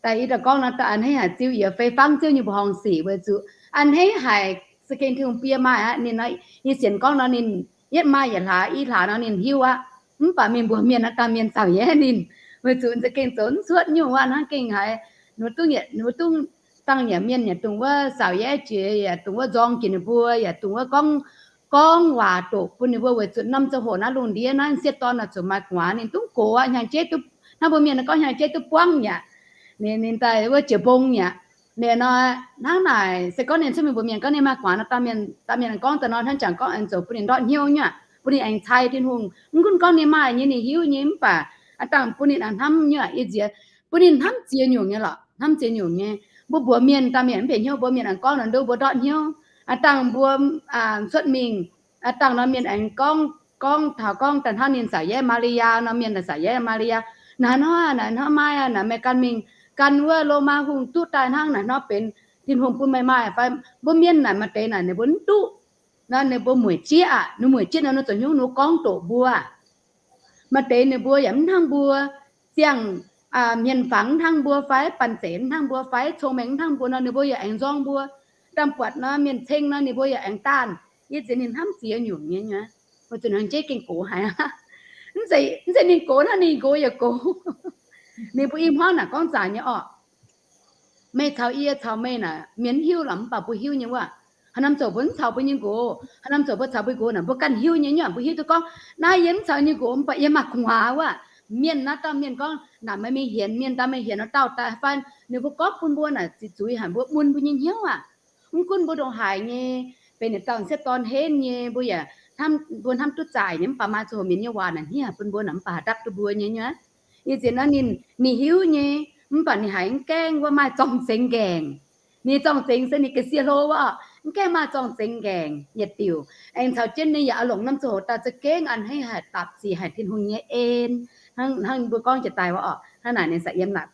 Daaih yie daaih gorngv nor, daaih a'hneiv haic ziux yie fei fangv Ziouv nyei mbuoqc horngh sic weic zuqc a'hneiv haic za'gengh Tin-Hungh biei maaih aqv. Ninh nor, yie sienx gorngv nor ninh yietv maaih yietc hlaax i hlaax nor ninh hiuv aqv. Mv baac mingh mbuox mienh naaiv dangh mienh caux yaac ninh, weic zuqc za'gengh zoux mv cuotv nyungc waac hnangv gengh haiz ninh mbuo duqv, ninh mbuo duqv dangh yaac mienh yaac dongh wuov caux yaac jiex, yaac dongh wuov nzorng jiex ninh mbuo, yaac dongh wuov gorngv, gorngv waac doqc bun ninh mbuo weic zuqc norm ziangh hoc naaiv lungh ndiev naaiv sieqv dorn naaic zuqc maaih gu'nguaaz ninh duqv gox aqv, hnyangx-jeiv duqv, hnangv mbuo mienh gorngv hnyangx-jeiv duqv buangv mi'aqv. Ninh, ninh daaih wuov jiex mbong mi'aqv. Ninh nor hnangv naaic se gorngv ninh cuotv mingh mbuox mienh gorngv ninh maaih gu'nguaaz nor, dauh mienh, dauh mienh gorngv daaih nor hnangv jangx gorngv aengx zoux bun ninh ndortv hnyouv nyei, bun ninh aengx cai Tin-Hungh. Mv gunv gorngv ninh maaih nyei ninh hiuv nyei, mv baac a'dangh bun ninh a'hnamv nyei, yie nziex bun ninh hnamv ziex nyungc nyei lorqc, hnamv ziex nyungc nyei. Mbuo mbuox mienh, dauh mienh mv bieqc hnyouv, mbuox mienh aengx gorngv nor nduov mbuo ndortv hnyouv. A'dangh mbuo cuotv mingh, a'dangh nor mienh aengx gorngv, gorngv taux gorngv daaih hnangv ninh caux yaac Maa^li^yaa nor, mienh daaih caux yaac Maa^li^yaa, naaiv hnoi, naaiv hnoi maaih aqv, naaiv meih gan mingh, gan wuov Lomaa hungh duqv daaih hnangv naaic hnoi benx Tin-Hungh bun meih maaih fai? Mbuo mienh naaic maaih deix naaic ninh mbuo mv duqv nor, ninh mbuo mueic jieqv aqv. Ninh mueic jieqv nor, ninh zoux hnyouv ninh gorngv doqc mbuo. Maaih deix ninh mbuo yaac mv hnangv mbuo, ziangh hmien fangx mv hnangv mbuo fai, banh zeic mv hnangv mbuo fai, cong-mengh mv hnangv mbuo nor, ninh mbuo yaac aengx nzorng mbuo. Dangh buatc nor mienh ceng nor ninh mbuo yaac aengx daanh. Yie nziex ninh hnamv ziex nyungc nyei nyuav, weic zuqc hnangv jeiv gengh gox haic aqv. Mv zeiz, mv zeiz ninh gox hnangv, ninh gox yaac gox. Ninh mbuo i hmuangv naaic gorngv zaac nyei orqc. Meih caux yie caux meih naaic, mienh mv hiuv lorqc, mv baac mbuo hiuv nyei wuov. Haaix norm ziouc mbuo mv caux mbuo nyei nqox, haaix norm ziouc mbuo caux mbuo nqox naaic, mbuo ganh hiuv nyei nyuav. Mbuo hiuv duqv gorngv naaiv yie mv caux nyei nqox, mv baac yie maaih gu'nguaaz wuov. Mienh naaiv dauh mienh gorngv naaic, meih mingh hienx mienh, dauh meih hienx nor dauh daaih fai? Ninh mbuo gorngv bun mbuo naaic ziqc zuiz haic, mbuo mun mbuo nyei hnyouv aqv. Mv gunv mbuo ndongc haaix nyei, benx yietc dauh sieqv dorn henv nyei, mbuo yaac, mbuo hnamv duqv zaaic nyei, mv baac maaih ziangh hoc mienh nyei waac naaic hniev bun mbuo naaic, mv baac haaix dapv duqv mbuo nyei nyuav. Yie nziex naaiv ninh, ninh hiuv nyei, mv baac ninh haiz mv gaengh wuov maaih zorng-zengx nqaengc. Ninh zorng-zengx se ninh ga'sie hlo wuov orqc, mv gaengh maaih zorng-zengx nqaengc yietc diuc. Aengx caux jienv ninh yaac oix longc norm ziangh hoc daaih za'gengh a'hneiv haic, dapc sic haic Tin-Hungh nyei en. Hnangv, hnangv mbuo gorngv jiex daaih wuov orqc, hnangv naaic ninh zaqc yiem naaic,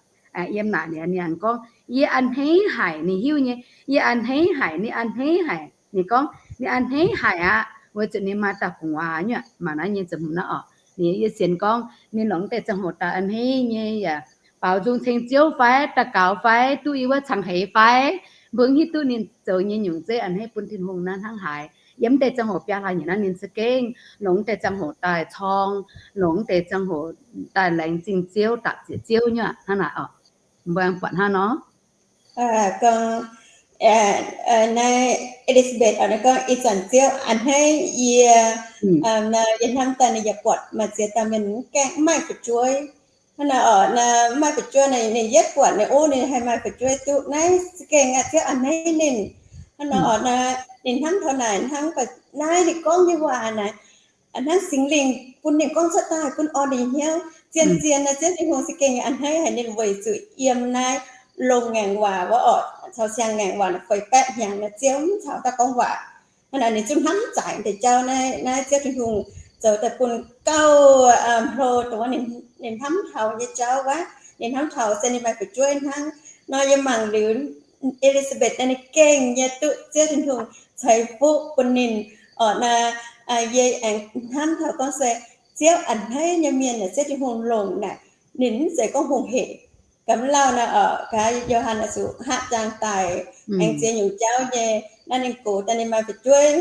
yiem naaic ninh, ninh gorngv, yie a'hneiv haic, ninh hiuv nyei, yie a'hneiv haic, ninh a'hneiv haic. Ninh gorngv ninh a'hneiv haic aqv, weic zuqc ninh maaih dauh gu'nguaaz nyuav. Mangc naaiv nyei ziepc hmz naaiv orqc, ninh, yie sienx gorngv ninh longc deix ziangh hoc daaih a'hneiv nyei yaac baaux nzung ceng Ziouv fai, daux gaux fai, duqv i wuov cangx heix fai, Mbuo hiuv duqv ninh zoux nyei nyungc zeiv a'hneiv bun Tin-Hungh naaiv hnangv haaix. Yiem deix ziangh hoc biaa hlaax nyeic naaiv ninh za'gengh longc deix ziangh hoc daaih corng, longc deix ziangh hoc daaih laengz zingh Ziouv, dapc ziec Ziouv nyei hnangv naaic oc. Mbuo buatc hnangv nor. Gorngv, naaiv Elizabeth oc, naaiv gorngv, Ih zanc Ziouv a'hneiv yie, yie hnamv daaih ninh yaac buatc maaih ziex dauh mienh mv gaengh mv maaih fu'jueiv. Hnangv naaic oc, mv maaih fu'jueiv naaic, ninh yietv buatc ninh, o, ninh haih maaih fu'jueiv duqv naaiv za'gengh aqv, Ziouv a'hneiv ninh. Hnangv naaic oc, ninh hnamv taux naaic hnangv, naaiv ninh gorngv nyei waac naaic, hnangv Singx Lingh bun ninh gorngv cuotv daaih bun orn ninh hnyouv. Zien-zien naaiv Ziouv Tin-Hungh za'gengh a'hneiv haic ninh weic zuqc yiem naaiv longx ngaengc waac wuov oc, caux siang-ngaengc waac naaic feix baeqv hnyangx naaic Ziouv mv caux dauh gorngv waac. Hnangv naaic ninh zungv hnamv zaaic deix jauv naaiv, naaiv Ziouv Tin-Hungh zoux daaih bun gauh hlo dongh wuov ninh hnamv taux nyei jauv wuov, ninh hnamv taux se ninh maaih fu'jueiv hnangv. Nor yie mangc liuz Elizabeth naaiv ninh gengh nyei duqv Ziouv Tin-Hungh ceix fuqv bun ninh oc. Naaiv yie aengx hnamv taux gorngv se Ziouv a'hneiv nyei mienh naaic Ziouv Tin-Hungh longc naaic, ninh mv zeiz gorngv hungh hec. Gaax mv lauh naaic oc, gaax Yo^han oix zuqc hngaqv jaang daic, aengx ziex nyungc jauv nyei. Naaiv ninh gox daaih ninh maaih fu'jueiv,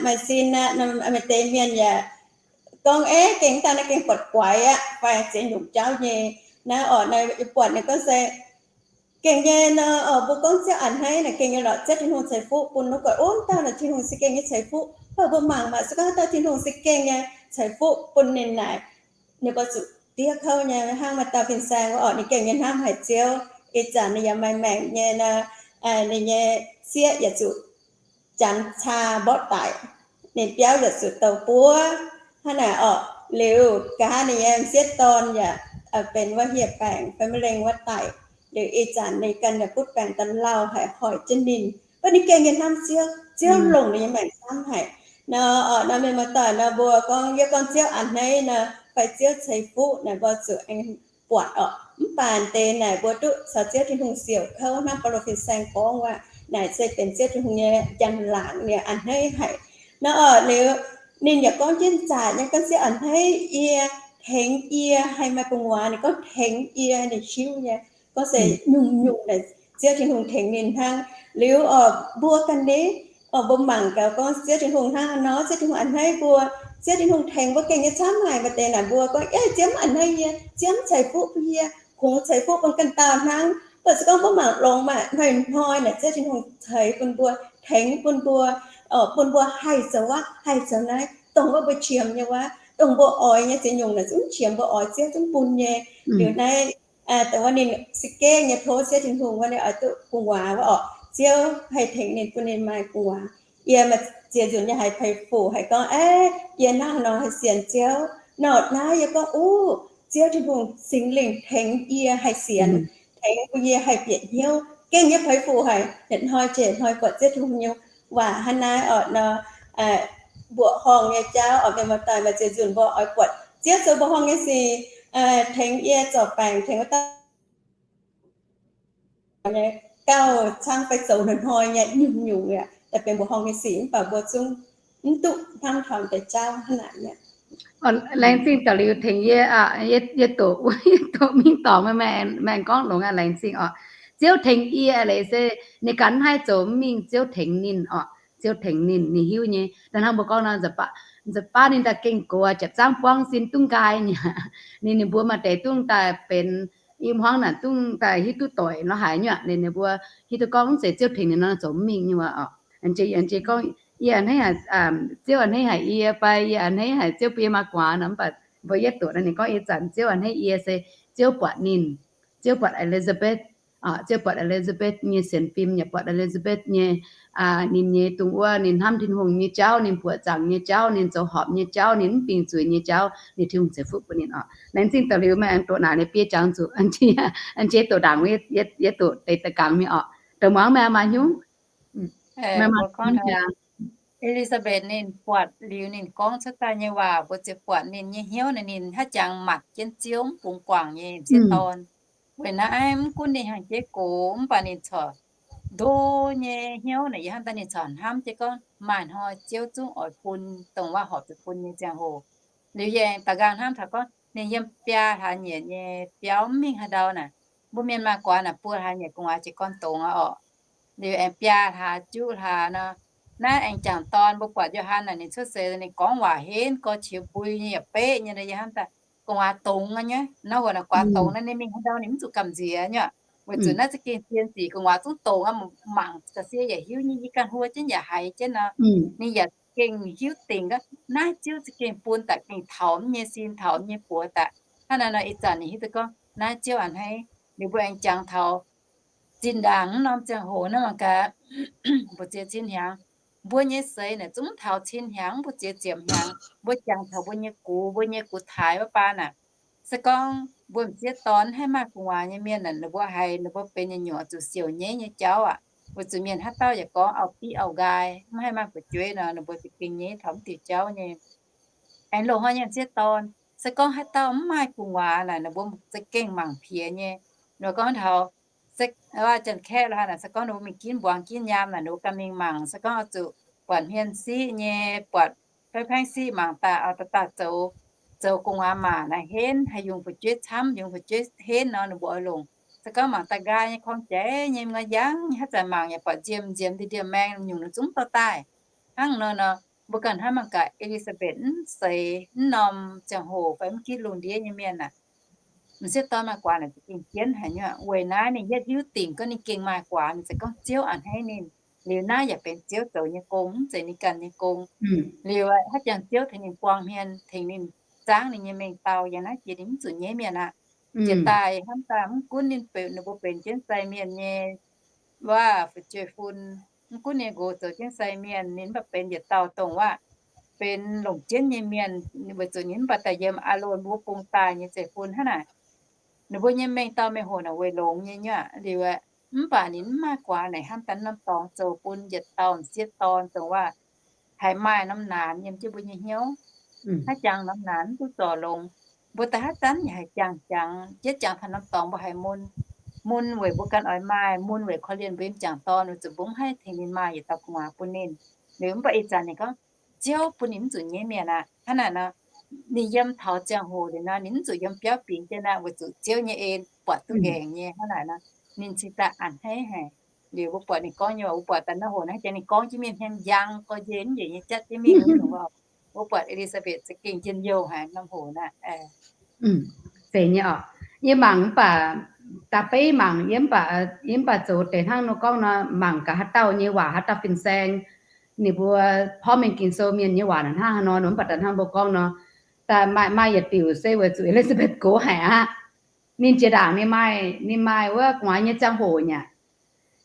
maaih sin aqv, maaih deix mienh yaac gorngv, Eix, gengh daaih naaiv gengh buatc guaix aqv fai ziex nyungc jauv nyei. Naaiv oc, naaiv yie buatc ninh gorngv se gengh nyei nor, mbuo gorngv Ziouv a'hneiv naaic gengh nyei lorqc, Ziouv Tin-Hungh ceix fuqv bun wuov guaix, o, dauh naaic Tin-Hungh se gengh nyei ceix fuqv. Mv baac mbuo mangc maah, se gorngv dauh Tin-Hungh se gengh nyei ceix fuqv bun ninh naaic, ninh mbuo zuqc diev kouv nyei. Hnangv maaih dauh fin-saeng wuov oc, ninh gengh nyei hnamv haic Ziouv, ih zanc ninh yaac maaih maengc nyei nor, ninh nyei sieqv yaac zuqc janx caa mborqv daic, ninh biauv yaac zuqc douh buov. Hnangv naaic oc, liuz nqa'haav ninh nyei m'sieqv dorn yaac benx wuov hieh baengc fai maiv lengh wuov daic. Liuz ih zanc ninh ganh yaac butv baengc daaih lauh haic hoic jienv ninh. Mv baac ninh gengh nyei hnamv Ziouv, Ziouv longc ninh nyei maengc camv haic. Nor, nor mienh muoz-doic nor, mbuo gorngv, yie gorngv Ziouv a'hneiv nor fai Ziouv ceix fuqv naaic, mbuo zuqc aengx buatc oc. Mv baac deix naaic mbuo duqv caux Ziouv Tin-Hungh siouc kouv hnangv Baulo fin-saeng gorngv waac, naaic se benx Ziouv Tin-Hungh nyei njang-laangc, ninh a'hneiv haic. Nor oc, liuz ninh yaac gorngv jienv zaqc nyei, gorngv Ziouv a'hneiv yie, tengx yie haih maaih gu'nguaaz. Ninh gorngv tengx yie, ninh hiuv nyei gorngv se nyungc-nyungc naaic Ziouv Tin-Hungh tengx ninh hnangv. Liuz oc, mbuo ganh ni oc, mbuo mangc gaax gorngv Ziouv Tin-Hungh hnangv haaix nor, Ziouv Tin-Hungh a'hneiv mbuo, Ziouv Tin-Hungh tengx mbuo gengh nyei camv haic. Maaih deix naaic mbuo gorngv, Eix, Ziouv mv a'hneiv yie, Ziouv mv ceix fuqv bun yie, kungx ceix fuqv bun ganh dauh hnangv. Mv baac se gorngv mbuo mangc longx maah, hnoi-hnoi naaic Ziouv Tin-Hungh ceix bun mbuo, tengx bun mbuo, bun mbuo haih zoux wuov, haih zoux naaiv, dongh wuov mbuo qiemx nyei wuov, dongh mbuo oix nyei ziex nyungc naaic zungv qiemx mbuo oix, Ziouv zungv bun nyei. Liuz naaiv dongh wuov ninh za'gengh nyei tov Ziouv Tin-Hungh wuov, ninh oix duqv gu'nguaaz wuov oc, Ziouv haih tengx ninh, bun ninh maaih gu'nguaaz. Yie maaih ziex nzunc nyei haiz peix fuc haiz gorngv, Eix, yie hnangv nor haih sienx Ziouv. Nor naaiv yie gorngv, Uv, Ziouv Tin-Hungh Singx Lingh tengx yie haih sienx, tengx bun yie haih bieqc hnyouv. Gengh nyei peix fuc haic, yietc hnoi jiex hnoi buatc Ziouv Tin-Hungh nyei waac hnangv naaiv oc nor, mbuoqc horngh nyei jauv oc. Mienh muoz-doic, maaih ziex nzunc mbuo oix buatc Ziouv zoux mbuoqc horngh nyei sic, tengx yie zorc baengc, tengx wuov dauh nyei gauh cangv fai zoux hnoi-hnoi nyei nyungc-nyungc aqv, daaih benx mbuoqc horngh nyei sic, mv baac mbuo zungv mv duqv hnamv taux deix jauv hnangv naaic aqv. Laengz zingh daux liuz tengx yie, yie doqc, yie doqc mingh dorngx, meih aengx gorngv longx aqv, laengz zingh oc. Ziouv tengx yie leiz se ninh ganh mv haih zoux mingh, Ziouv tengx ninh oc. Ziouv tengx ninh, ninh hiuv nyei. Da'hnangv mbuo gorngv nor, nza'baav ninh daaih gengh gox, japc zaangv buangv sin dungv nqaai nyei. Ninh, ninh mbuo maaih deix dungv daaih benx i hmuangv naaic dungv daaih hiuv duqv doic lorz haaix nyungc, ninh, ninh mbuo hiuv duqv gorngv mv zeiz Ziouv tengx ninh nor zoux mv mingh nyei wuov oc. A'njei, a'njei gorngv, yie a'hneiv haic, Ziouv a'hneiv haic yie, fai yie a'hneiv haic Ziouv bun yie maaih gu'nguaaz nor, mv baac mbuo yietv doqc naaiv ninh gorngv ih zanc Ziouv a'hneiv yie se Ziouv buatc ninh, Ziouv buatc Elizabeth, Ziouv buatc Elizabeth nyei sienx fim, yaac buatc Elizabeth nyei, ninh nyei dongh wuov ninh hnamv Tin-Hungh nyei jauv, ninh buoqc zaangc nyei jauv, ninh zoux horpc nyei jauv, ninh mv bingx zuiz nyei jauv, ninh Tin-Hungh ceix fuqv bun ninh oc. Laengz zingh daux liuz meih aengx doqc naaic, ninh biei jangx zuqc, a'njei doqc ndaangc, yie doqc deix da'gangx mingh oc. Douc muangx meih maaih hnyungv. Elizabeth ninh buatc liuz ninh gorngv cuotv daaih nyei waac, mbuo ziouc buatc ninh nyei hnyouv naaic, ninh haaix jangx matc jienv Ziouv mv bungx guangc nyei m'sieqv dorn. Weic naaiv mv gunv ninh hnyangx-jeiv gox, mv baac ninh corc ndo nyei hnyouv naaic, yie hnamv daaih ninh corc hnamv jienv gorngv maaih hnoi Ziouv zungv oix bun dongh waac horpc zuqc bun nyei ziangh hoc. Liuz yie aengx da'nqaang hnamv taux gorngv ninh yiem biaa hlaax nyieqc nyei biauv mv mingh haaix ndau naaic, mbuo mienh maaih guaax naaic buo hlaax nyieqc gu'nguaaz jiez gorn dongz aqv oc. liuz aengx biaa hlaax juqv hlaax nor. Naaiv aengx jangc dorn mbuo buatc Yo^han naaic, ninh cuotv seix ninh gorngv waac henv, gorx qiex mbui nyei, yaac beqv nyei nor, yie hnamv daaih gu'nguaaz dongz aqv nyei. Naaiv wuov naaic guaax dongz naaiv, ninh mingh haaix ndau ninh mv zuqc gamh nziex nyei. Weic zuqc naaiv za'gengh zien sic, gu'nguaaz zungv dongz aqv, mangc ga'sie yaac hiuv nyei, yie ganh huo jienv yaac haiz jienv nor. Ninh yaac gengh hiuv dingc gorngv naaiv Ziouv za'gengh bun daaih gengh taux mv nyei sin, taux mv nyei buoz daaih. Hnangv naaiv nor ih zanc ninh hiuv duqv gorngv naaiv Ziouv a'hneiv. Liuz mbuo aengx jangx taux zinh ndaangc mv norm ziangh hoc naaiv mangc gaax, mbu'ziex cin hnyangx, mbuo nyei seix naaic zungv taux cin hnyangx, mbu'ziex ziepc hnyangx. Mbuo jangx taux mbuo nyei gux, mbuo nyei gux taaix wuov baan naaic, se gorngv mbuo m'sieqv dorn mv haih maaih gu'nguaaz nyei mienh naaic, ninh mbuo haiz ninh mbuo benx nyei nyuoqc zuqc siouc nyeiv nyei jauv aqv. Weic zuqc mienh haaix dauh yaac gorngv auv-diqv auv-nqaai, mv haih maaih fu'jueiv nor, ninh mbuo za'gengh nyeiv taux mv diuc jauv nyei. Aengx loz-hnoi nyei m'sieqv dorn, se gorngv haaix dauh mv maaih gu'nguaaz naaic, ninh mbuo za'gengh mangc piex nyei. Ninh mbuo gorngv taux, se, janx-kaeqv lo haaix naaic, se gorngv ninh mbuo mingh ginv mbuangz ginv nyaam naaic, ninh mbuo ganh mingh mangc. Se gorngv oix zuqc buatc hmien siqv nyei, buatc fai paengv siqv mangc daaih, oix daaih zoux, zoux gu'nguaaz maac naaic henv, haih yungz fu'jueiv camv, yungz fu'jueiv henv nor, ninh mbuo oix longc. Se gorngv mangc daaih nqaai nyei, korng-jeiv nyei, mingh ngaih yangv nyei, haaix zanc mangc yaac buatc nziemh nziemh, ndie ndie maeng nyungc nor zungv dorh daaih. Hnangv nor nor, mbuo ganh hnamv mangc gaax, E^li^saa^mbetc mv seix mv norm ziangh hoc fai mv gitv lungh ndiev nyei mienh aah, m'sieqv dorn maaih guaax naaic za'gengh jienv haic nyei. Weic naaiv ninh yietv hiuv dingc gorngv ninh gengh maaih guaax, ninh ziouc gorngv Ziouv a'hneiv ninh. Liuz naaiv yaac benx Ziouv zoux nyei gong, mv zeiz ninh ganh nyei gong. Liuz haaix jangx Ziouv tengx ninh buang hmien, tengx ninh zaangv ninh nyei mengh dauh, yangh naaiv jiex ninh mv zuqc nyeiv mienh aqv. Jiex daaih hnamv daaih mv gunv ninh benx, ninh mbuo benx jienv sai mienh nyei waac fu'jueiv-fun, mv gunv ninh nqox zoux jienv sai mienh, ninh mv baac benx yietc dauh dongh waac benx longc jienv nyei mienh, weic zuqc ninh mv baac daaih yiem Aalon wuov bung daaih nyei zeiv-fun hnangv naaic. Ninh mbuo nyei mengh dauh mengh hoc naaic weic longx nyei nyei aqv. Liuz aeqv, mv baac ninh mv maaih guaax naaic hnamv daaih norm dorngx zoux bun yietc dauh m'sieqv dorn dongh waac haiz maaih norm naanx yiem jienv mbuo nyei hnyouv. Haaix jangx norm naanx mv duqv zorc longx, mbuo daaih haaix zanc yaac haiz jangx jangx, jiex jangx taux norm dorngx mbuo haiz mun. Mun weic mbuo ganh oix maaih, mun weic korv-lienh mbuo nyei m'jangc dorn, weic zuqc mbuo mv haih tengx ninh maaih yietc dauh gu'nguaaz bun ninh. Liuz mv baac ih zanc ninh gorngv Ziouv bun ninh mv zuqc nyeiv mienh aqv. Hnangv naaic nor, ninh yiem taux ziangh hoc liuz nor, ninh mv zuqc yiem biauv bingx jienv aqv, weic zuqc Ziouv nyei en buatc duqv nqaengc nyei. Hnangv naaic nor, ninh cingx daaih a'hneiv haic. Liuz mbuo buatc ninh gorngv nyei waac, mbuo buatc daaih norm hoc naaiv jangx ninh gorngv jienv mienh hmien yangh gorx-nzengc, mv njiec nyei jatv jienv mingh nyungc waac. Mbuo buatc E^li^saa^mbetc za'gengh njien-youh haic norm hoc naaiv. Zeiz nyei oc. Yie mangc mv baac da'beiv mangc, yie mv baac, yie mv baac zoux deix hnangv nor gorngv nor, mangc gaax haaix dauh nyei waac, haaix dauh fin-saeng, ninh mbuo porv mengh Ging-Sou mienh nyei waac naaic hnangv haaix nor, mv baac daaih hnangv mbuo gorngv nor, daaih maaih, maaih yietc diuc se weic zuqc E^li^saa^mbetc gox haic aqv. Ninh jiex ndaangc ninh maaih, ninh maaih wuov gu'nguaaz nyei ziangh hoc nyei.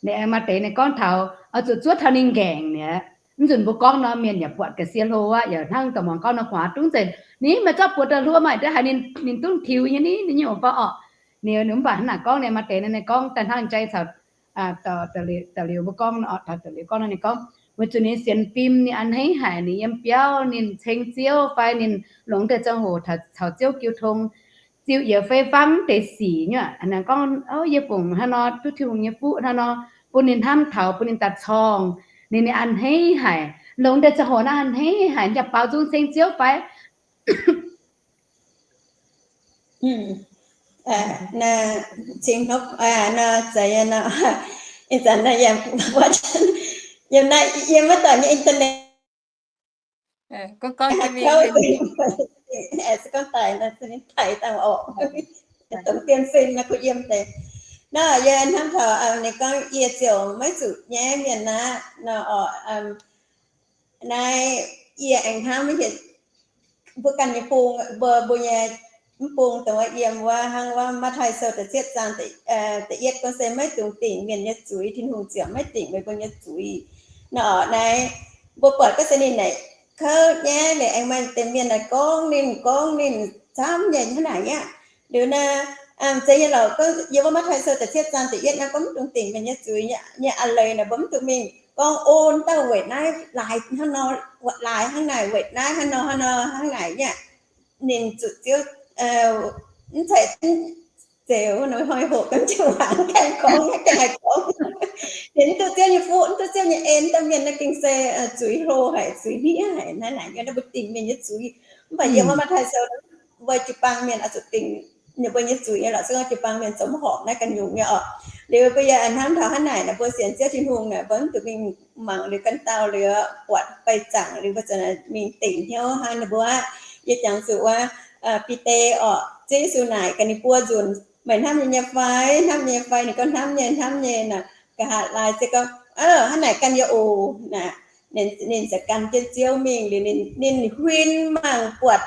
Ninh aengx maaih deix ninh gorngv taux oix zuqc zuov taux ninh nqaengc nyei. Mv nzunc mbuo gorngv nor, mienh yaac buatc ga'sie hlo aqv, yaac hnangv da'muangx gorngv nor, gu'nguaaz dungv nzengc. Ninh maiv zorqv buoz daaih hluo, maaih deix haiz ninh, ninh dungv tiux nyei ni, ninh nyungc fai orqc. Ninh, ninh mv baac hnangv naaic gorngv, ninh maaih deix ninh gorngv daaih hnangv jai caux da'liuz mbuo gorngv, taux da'liuz gorngv nor, ninh gorngv weic zuqc ninh sienx fim, ninh a'hneiv haic, ninh yiem biauv, ninh ceng Ziouv fai ninh longc deix ziangh hoc taux Ziouv jiu tong, ziux yietc fei fangv deix sic nyei. Ninh gorngv, yie fungc hnangv nor duqv Tin-Hungh nyei fuqv hnangv nor, bun ninh hnamv taux, bun ninh daaih corngh. Ninh, ninh a'hneiv haic, longc deix ziangh hoc naaiv a'hneiv haic, jaa-baaux nzung ceng Ziouv fai Cingx hnopv nor, zeiz nyei nor, ih zanc naaiv yiem, yiem naaiv yiem wuov doic nyei internet. Gorngv daaih, gorngv daaih nor, dongh dien fin nor, kuv yiem deix. Nor yie hnamv taux ninh gorngv yie ziouc maiv zuqc nyaiv mienh aqv nor. Naaiv yie aengx hnamv maiv hietc mbuo ganh nyei bung, mbuo, mbuo nyei mv bung dongh wuov yiem wuov hnangv wuov Matv^tai Sou da'cietv zaang da'yietv gorngv se maiv dungx dingc mienh nyei zuiz, Tin-Hungh ziouc maiv dingc meih mbuo nyei zuiz. Nor naaiv mbuo buatc gorngv se ninh naaic kouv nyaiv leiz aengx maaih deix mienh naaic gorngv ninh, gorngv ninh camv nyei hnangv naaic aqv. Liuz naaiv, zeiz nyei lorqc, gorngv yiem wuov Matv^tai Sou da'cietv zaang da'yietv naaiv gorngv mv dungx dingc mienh nyei zuiz nyei a'leiz naaic, mbuo mv dungx mingh gorngv, o, dauh weic naaiv laaix hnangv nor, laaix hnangv naaic, weic naaiv hnangv nor, hnangv nor, hnangv naaic aqv. Ninh zuqc Ziouv, mv zeiz, zeux nor hnoi hoqc ganh jienv waac gaengh gorngv, gaengh haih gorngv. Ninh mv duqv Ziouv nyei fuqv, mv duqv Ziouv nyei en, dauh mienh naaiv gengh se zuiz hlo haic, zuiz hniev haic hnangv naaic. Yie naaiv mbuo dingc mienh nyei zuiz, mv baac yiem wuov Matv^tai Sou, mbuo jiu-baang mienh oix zuqc dingc ninh mbuo nyei zuiz nyei lorqc. Se gorngv jiu-baang mienh zoux mv horpc naaiv ganh nyungc nyei oc. Liuz mbuo yaac hnamv taux hnangv naaic, mbuo sienx Ziouv Tin-Hungh naaic, mbuo mv zuqc mingh mangc liuz ganh dauh liuz buatc baih zaangc liuz mbuo ziouc mingh dingc hnyouv hnangv ninh mbuo aqv. Yie jangx zuqc wuov Bide orqc, Ziouv Yesu naaic gaax ninh buo nzunc, meih hnamv yie nyei fai? Hnamv yie nyei fai? Ninh gorngv, hnamv nyei, hnamv nyei naaic. Nqa'haav laaix ziouc gorngv, hnangv naaic ganh yie oc naaic. Ninh ziouc gan jienv Ziouv mingh liuz, ninh huin mangc buatc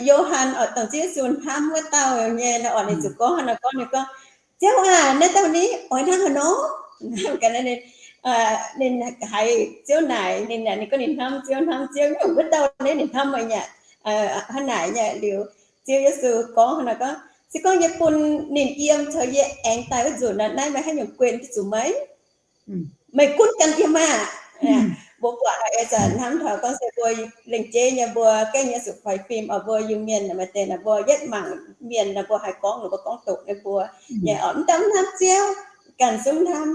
Yo^han orqc, dongh Ziouv Yesu hnamv wuov dauh nyei nor orqc, ninh ziouc gorngv hnangv naaic, gorngv, ninh gorngv, Ziouv aah, naaiv dauh ni oix hnangv haaix nor? Ninh haiz Ziouv naaic ninh, ninh gorngv ninh hnamv Ziouv, hnamv Ziouv, nyungc wuov dauh ni ninh hnamv meih aqv. Hnangv naaic nyei liuz, Ziouv Yesu gorngv hnangv naaic, gorngv, Se gorngv yie bun ninh yiem caux yie aengx daaih wuov nzunc, naaiv meih haaix nyungc guen duqv zuqc meih? Meih gunv ganh yiem maah! Mbuo buatc hnamv taux gorngv se mbuo lengc jeiv nyei mbuo gengh nyei zuqc faix fim oc. Mbuo Iu-Mienh maaih deix naaic mbuo yietv mangc mienh naaic mbuo haih gorngv, mbuo gorngv doqc nyei mbuo nyei orqc, mv dauh hnamv Ziouv, ganh zungv hnamv,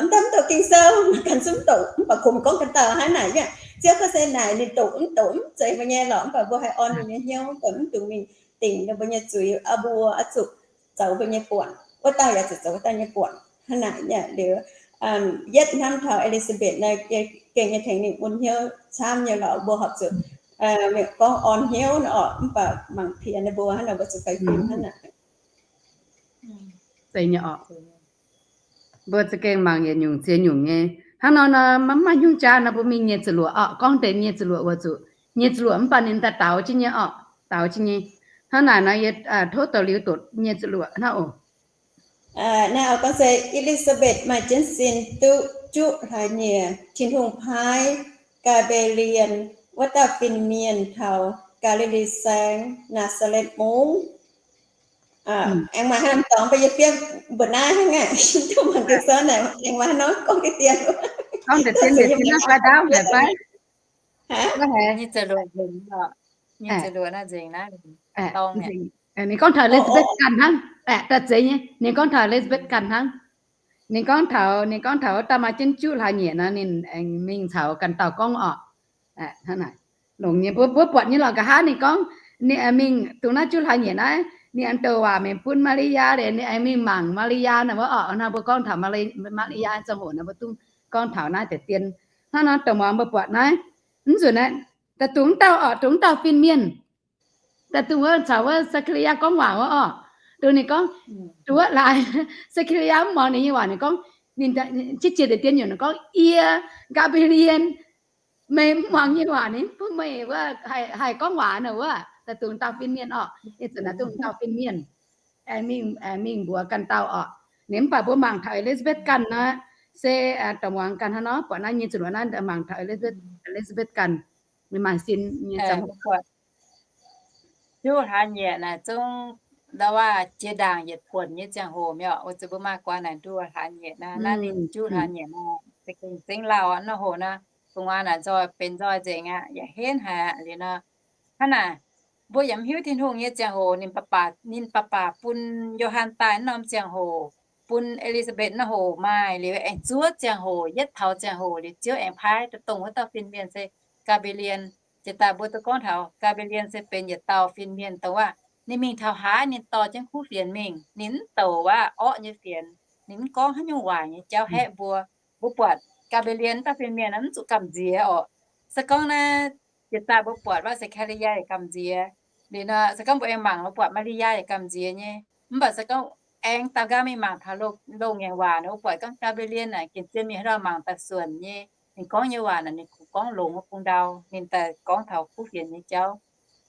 mv dauh mv doqc Ging-Sou, ganh zungv doqc, mv baac kungx gorngv ganh dauh hnangv naaic nyei. Ziouv gorngv se naaic ninh doqc mv doqc mv zeiz mbuo nyei lorqc, mv baac mbuo haih orn ninh nyei hnyouv, mv baac mv dungx mingh dingc ninh mbuo nyei zuiz. Mbuo oix zuqc zoux mbuo nyei buonc, wuov dauh yaac zuqc zoux wuov dauh nyei buonc. Hnangv naaic nyei liuz, yietv hnamv taux E^li^saa^mbetc naaiv gengh nyei tengx ninh bun hnyouv camv nyei lorqc, mbuo horpc zuqc gorngv orn hnyouv nor orqc, mv baac mangc piex ninh mbuo hnangv naaic, mbuo zuqc faix fim hnangv naaic. Zeiz nyei orqc. Mbuo za'gengh mangc yietc nyungc ziex nyungc nyei. Hnangv nor nor, maiv maaih hnyungv jaa nor, mbuo mingh nyiec ziepc luoqc orqc. Gorngv deix nyiec ziepc luoqc weic zuqc nyiec ziepc luoqc mv baac ninh daaih daux jienv nyei orqc, daux jienv nyei. Hnangv naaic nor, yie tov douz-liuz doqc nyiec ziepc luoqc hnangv oc. Naaiv oix gorngv se E^li^saa^mbetc maaih jienv sin duqv juqv hlaax nyieqc, Tin-Hungh paaiv Gaa^mbe^lien, wuov dauh fin-mienh taux Gaa^li^li Saengv, Naa^saa^letv Mungv. Aengx maaih haaix norm dorngx mbuo yie fiev mbuox naaiv hnangv aqv. Duqv mangc Ging-Sou naaic, aengx maaih haaix norm gorngv deix dien, gorngv deix dien, deix dien naaiv fai ndaauv haic fai? Ninh gorngv taux Elizabeth ganh hnangv. Aeqv, daaih zeiz nyei, ninh gorngv taux Elizabeth ganh hnangv. Ninh gorngv taux, ninh gorngv taux wuov dauh maaih jienv juqv hlaax nyieqc nor, ninh aengx mingh caux ganh dauh gorngv orqc. Hnangv naaic, longx nyei, mbuo, mbuo buatc nyei lorqc. Nqa'haav ninh gorngv, ninh aengx mingh dongh naaiv juqv hlaax nyieqc naaiv, ninh aengx douc waac mingh bun Maa^li^yaa, ninh aengx mingh mangc Maa^li^yaa naaic wuov orqc. Hnangv mbuo gorngv taux Maa^li^yaa ziangh hoc naaic, mbuo dungx gorngv taux naaiv deix dien. Hnangv nor dongh muangx mbuo buatc naaiv, mv nzunc naaiv, daaih dongh wuov dauh orqc, dongh wuov dauh fin-mienh, daaih dongh wuov caux wuov Se^kaa^li^yaa gorngv waac wuov orqc. Dongh ninh gorngv, dongh wuov laaix Se^kaa^li^yaa mv muangx ninh nyei waac, ninh gorngv, ninh qiex jiez deix dien nyungc, ninh gorngv, Yie, Gaa^mbe^lien, meih mv muangx nyei waac, ninh mv bun meih wuov haih gorngv waac nor wuov. Daaih dongh dauh fin-mienh orqc, ih zanc naaiv dongh dauh fin-mienh aengx mingh, aengx mingh mbuox ganh dauh orqc. Ninh mv baac mbuo mangc taux Elizabeth ganh nor, se dorh muangx ganh hnangv nor, buatc naaiv nyei zuqc luoqc naaiv mangc taux Elizabeth ganh, ninh maaih sin nyei ziangh hoc. Juqv hlaax nyieqc naaic zungv ndau waac jiex ndaangc yietc buonc nyei ziangh hoc mi'aqv. Weic zuqc mbuo maaih guaax naaic nduoh hlaax nyieqc naaiv, naaiv ninh juqv hlaax nyieqc naaic, za'gengh zengv lauh aqv. Naaiv hoc naaiv, gu'nguaaz naaic nzoih benx nzoih nzengc aqv, yaac henv haic aqv liuz nor. Hnangv naaic, mbuo yaac mv hiuv Tin-Hungh nyei ziangh hoc, ninh baac baac, ninh baac baac bun Yo^han daaih wuov norm ziangh hoc, bun E^li^saa^mbetc wuov hoc maaih liuz aengx zuov ziangh hoc, yietv taux ziangh hoc liuz Ziouv aengx paaiv dongh wuov dauh fin-mienh se Gaa^mbe^lien. Jiex daaih mbuo duqv gorngv taux Gaa^mbe^lien se benx yietc dauh fin-mienh dongh waac ninh mingh taux haaix ninh dorh jienv kuv fienx mingh, ninh mv douc waac orqv nyei fienx, ninh mv gorngv haaix nyungc waaic nyei jauv haeqv mbuo. Mbuo buatc Gaa^mbe^lien dauh fin-mienh mv zuqc gamh nziex orqc. Se gorngv naaiv, jiex daaih mbuo buatc waac Se^kaa^li^yaa yaac gamh nziex. Liuz nor se gorngv mbuo aengx mangc mbuo buatc Maa^li^yaa yaac gamh nziex nyei. Mv baac se gorngv aengx daux nqaang mingh mangc taux loz-ngaengc waac nor, mbuo buatc gorngv Gaa^mbe^lien naaic ginc zien mingh haaix ndau mangc daaih suonc nyei. Ninh gorngv nyei waac naaic ninh kungx gorngv longx wuov bung ndau, ninh daaih gorngv taux kuv fienx nyei jauv.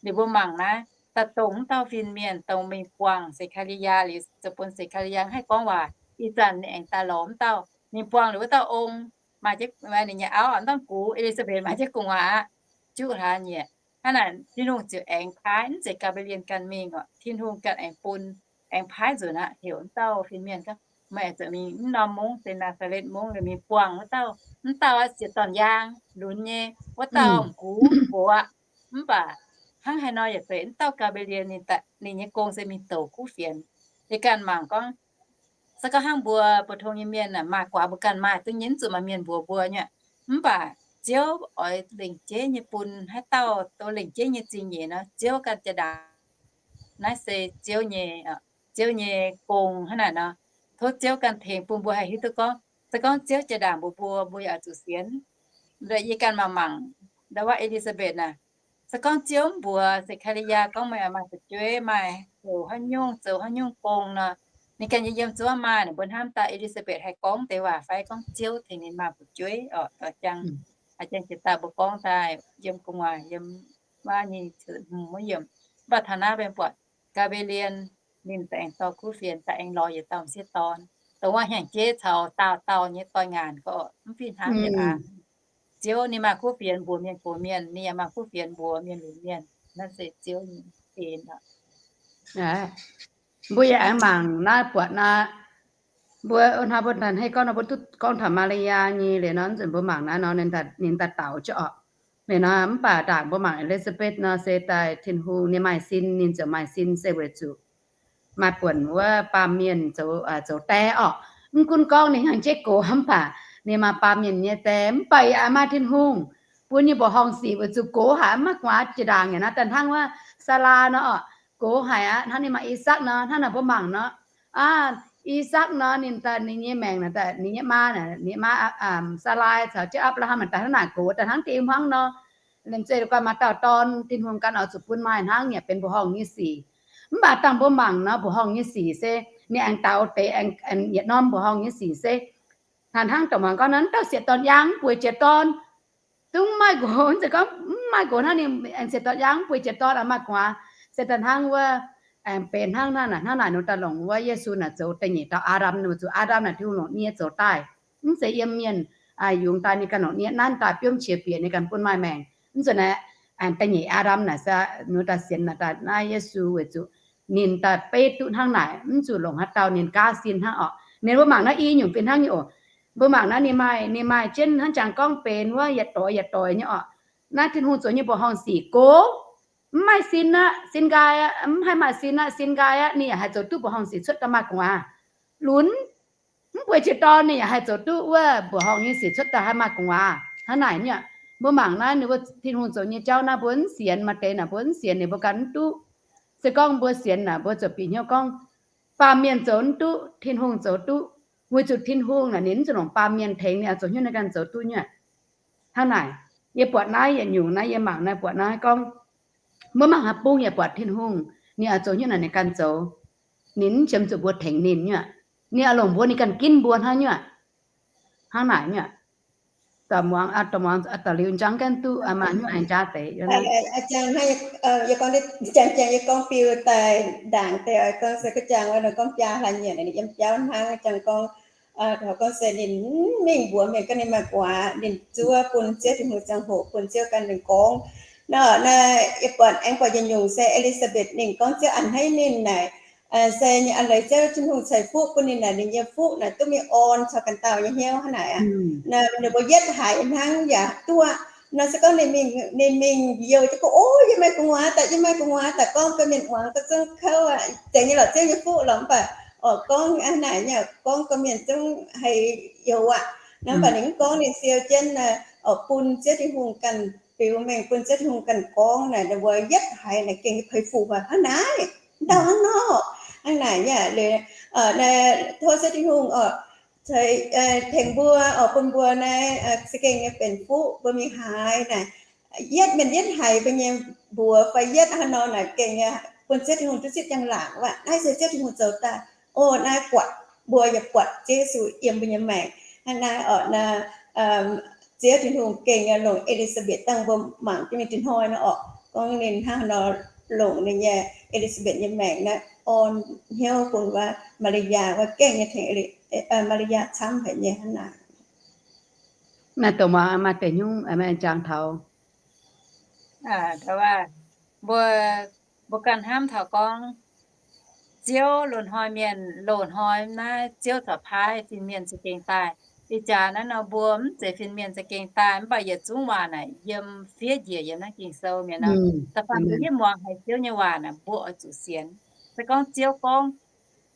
Liuz mbuo mangc naaiv, daaih dongh wuov dauh fin-mienh dongh mingh buangh Se^kaa^li^yaa liuz, zoux bun Se^kaa^li^yaa haih gorngv waac. Ih zanc ninh aengx daaih lorz wuov dauh, ninh buangh liuz wuov dauh ong, maaih jienv ninh nyei auv, wuov dauh gux, E^li^saa^mbetc maaih jienv gu'nguaaz aqv, juqv hlaax nyieqc. Hnangv naaic Tin-Hungh ziouc aengx paaiv, mv zeiz Gaa^mbe^lien ganh mingh orqc, Tin-Hungh ganh aengx bun, aengx paaiv nzunc aqv, heuc wuov dauh fin-mienh gorngv, meih aengx zuqc mingh wuov norm mungv, se Naa^saa^letv Mungv, mingh buangh wuov dauh. Wuov dauh aqv, ziepc dorn yaang lunx nyei, wuov dauh m'gux mbuoqc. Mv baac hnangv haaix nor yaac zeiz wuov dauh Gaa^mbe^lien ninh, ninh nyei gong se mingh douc kuv fienx. Yie ganh mangc gorngv, se gorngv hnangv mbuo mbu'ndongx nyei mienh aah, maaih guaax mbuo ganh maaih, dongh nyei mv zuqc maaih mienh mbuox mbuo nyei. Mv baac Ziouv oix lengc jeiv nyei bun haaix dauh, dongh lengc jeiv nyei zingh nyeic nor, Ziouv ganh jaa-ndaangc. Naaiv se Ziouv nyei, Ziouv nyei gong hnangv naaic nor. tov Ziouv ganh tengx bun mbuo haih hiuv duqv gorngv, se gorngv Ziouv jiex ndaangc mbuox mbuo, mbuo yaac zuqc sienx. Yie ganh mangc mangc, ndau wuov E^li^saa^mbetc naaic, se gorngv Ziouv mv mbuox Se^kaa^li^yaa gorngv meih maaih fu'jueiv, maaih zoux haaix nyungc, zoux haaix nyungc gong nor, ninh ganh yiem zuov maaih, ninh mbuo hnamv daaih E^li^saa^mbetc haih gorngv deix waac fai gorngv Ziouv tengx ninh maaih fu'jueiv oc. Dorh jang, a'jang jiex daaih mbuo gorngv daaih yiem gu'nguaaic, yiem waac nyei, mv baac taux naaiv mbuo buatc Gaa^mbe^lien, ninh daaih aengx dorh kuv fienx daaih aengx lorz yietc dauh m'sieqv dorn, dongh wuov hnyangx-jeiv caux daauh dauh nyei doix-ngaanc gorqv, mv fih hnangv yietc aqv. Ziouv ninh maaih kuv fienx mbuox mienh gox mienh, ninh yaac maaih kuv fienx mbuox mienh lunx mienh. Naaiv se Ziouv nyei benx. Mbuo yaac aengx mangc naaiv buatc naaiv, mbuo hnoi mbuo hnangv gorngv nor mbuo duqv gorngv taux Maa^li^yaa nyei liuz nor, nzunc mbuo mangc naaiv nor ninh daaih daaux jienv orqc. Liuz nor mv baac ndaangc mbuo mangc E^li^saa^mbetc nor se daaih Tin-Hungh ninh maaih sin, ninh ziouc maaih sin se weic zuqc maaih buonc wuov baamh mienh zoux die orqc. Mv gunv gorngv ninh hnyangx-jeiv gox mv baac ninh maaih baamh mienh nyei die, mv baac yaac maaih Tin-Hungh bun nyei mbuoqc horngh sic weic zuqc gox haic, mv maaih gu'nguaaz jiex ndaangc yaac naaiv daaih hnangv wuov Saalaa nor orqc. Gox haic aqv. Hnangv ninh maaih I^sakc nor, hnangv naaic mbuo mangc nor, I^sakc nor ninh daaih ninh nyei maengc naaic, ninh nyei maa, ninh maa Saalaa caux jienv Apc^laa^ham daaih hnangv naaic gox daaih hnangv deix hmuangv nor, liemh zeih guanh maaih dauh dorn, Tin-Hungh ganh oix zuqc bun maaih hnangv yaac benx mbuoqc horngh nyei sic. Mv baac dangh mbuo mangc nor mbuoqc horngh nyei sic se ninh aengx daaux deix aengx yietc norm mbuoqc horngh nyei sic se hnangv dongh muangx gorngv nor, dauh sieqv dorn yangh mv bueix jiex dorn, dungx maaih nqox, se gorngv mv maaih nqox hnangv ninh aengx sieqv dorn yangh mv bueix jiex dorn aqv, maaih gu'nguaaz. Se daaih hnangv wuov aengx benx hnangv naaic, hnangv naaic ninh daaih longc wuov Yesu naaic zoux da'nyeic dauh Aa^ndam, weic zuqc Aa^ndam naaic Tin-Hungh longc nie zoux daaih, mv zeiz yiem mienh yungz daaih ninh ganh longc nie nanv daaih biomv qiex bieqc ninh ganh bun maaih maengc. Mv zuqc naaic, da'nyeic Aa^ndam naaic se ninh daaih sienx naaic daaih naaiv Yesu weic zuqc ninh daaih beiv duqv hnangv naaic, mv zuqc longc haaix dauh ninh gaav sin hnangv orqc. Ninh mbuo mangc naaiv i nyungc fih hnangv nyei oc. Mbuo mangc naaiv ninh maaih, ninh maaih jienv hnangv jangx gorngv benx wuov yietc doix yietc doix nyei orqc. Naaiv Tin-Hungh zoux nyei mbuoqc horngh sic gox, mv maaih sin aqv, sin nqaai aqv, mv haih maaih sin aqv, sin nqaai aqv, ninh yaac haih zoux duqv mbuoqc horngh sic cuotv daaih maaih gu'nguaaz. Lunx mv bueix jiex dorn ninh yaac haih zoux duqv wuov mbuoqc horngh nyei sic cuotv daaih haih maaih gu'nguaaz. Hnangv naaic nyei aqv. Mbuo mangc naaiv ninh mbuo Tin-Hungh zoux nyei jauv naaiv mbuo mv sienx, maaih deix naaic mbuo mv sienx ninh mbuo ganh mv duqv. Se gorngv mbuo sienx naaic mbuo zuqc bieqc hnyouv gorngv baamh mienh zoux mv duqv, Tin-Hungh zoux duqv. Weic zuqc Tin-Hungh naaic ninh mv zuqc longc baamh mienh tengx ninh oix zoux hnyouv ninh ganh zoux duqv nyei aqv. Hnangv naaic, yie buatc naaiv yietc nyungc naaiv yie mangc naaiv buatc naaiv gorngv mbuo mangc haaix bung yaac buatc Tin-Hungh ninh oix zoux hnyouv naaic ninh ganh zoux. Ninh mv qiemx zuqc mbuo tengx ninh nyei aqv. Ninh oix longc mbuo ninh ganh ginv mbuo hnangv nyei aqv. Hnangv naaic nyei aqv. Da'maah muangx, da'maah muangx, da'liuz njang gaengh duqv maaih hnyouv aengx jaav deix. Yie gorngv jangx, jangx yie gorngv biux daaih ndaangc deix oix gorngv se ga'jangx wuov ninh gorngv biaa hlaax nyieqc naaic ninh yiem biauv hnangv jangx gorngv, gorngv se ninh mv mingh mbuox mienh gorngv ninh maaih gu'nguaaz, ninh zuov bun Ziouv Tin-Hungh ziangh hoc bun Ziouv gan ninh gorngv. Nor naaiv yie buatc aengx buatc yietc nyungc se E^li^saa^mbetc ninh gorngv Ziouv a'hneiv ninh naaic, se nyei a'hneiv Ziouv Tin-Hungh ceix fuqv bun ninh naaic, ninh nyei fuqv naaic duqv mingh orn caux ganh dauh nyei hnyouv hnangv naaic aqv. Ninh mbuo yietv haiz hnangv yaac duqv. Nor se gorngv ninh mingh, ninh mingh youh jienv gorngv, O, yie maaih gu'nguaaz daaih, yie maaih gu'nguaaz daaih, gorngv bun mienh muangx ga'zunv kouv aqv. Zeiz nyei lorqc, Ziouv nyei fuqv lorqc, mv baac oix gorngv hnangv naaic nyei, gorngv bun mienh zungv haih youh aqv. Nor mv baac ninh mv gorngv, ninh siou jienv oix bun Ziouv Tin-Hungh ganh biux mengh, bun Ziouv Tin-Hungh ganh gorngv naaic, ninh mbuo yietv haiz naaic gengh nyei peix fuqv hnangv naaic, dauh hnangv nor, hnangv naaic nyei aqv. Tov Ziouv Tin-Hungh oc, tengx mbuo oc, bun mbuo naaiv za'gengh nyei benx fuqv, mbuo mingh haiz naaic, yietv mienh yietv haiz mbuo nyei mbuox fai yietv hnangv nor naaic gengh nyei bun Ziouv Tin-Hungh duqv zipv njang-laangc wuov, naaiv se Ziouv Tin-Hungh zoux daaih. O, naaiv buatc mbuo yaac buatc Ziouv Yesu yiem mbuo nyei maengc hnangv naaiv oc. Naaiv Ziouv Tin-Hungh gengh nyei longc E^li^saa^mbetc dangh mbuo mangc jienv mingh tin-hnoi nor oc, gorngv ninh hnangv haaix nor longc ninh nyei E^li^saa^mbetc nyei maengc naaiv orn hnyouv bun wuov Maa^li^yaa, wuov gengh nyei tengx Maa^li^yaa camv haic nyei hnangv naaic. Naaiv dongh muangx maaih deix nyungc jangx taux mbuo, mbuo ganh hnamv taux gorngv Ziouv loz-hnoi mienh, loz-hnoi naaiv Ziouv corc paaiv fin-mienh za'gengh daaih. Ih jaax naaiv nor mbuo mv zeiz fin-mienh za'gengh daaih, mv baac yietc zungv waac naaic yiem fiev njiec yiem naaiv Ging-Sou mienh nor, da'faanh mbuo yietv muangx haiz Ziouv nyei waac naaic mbuo oix zuqc sienx. Se gorngv Ziouv gorngv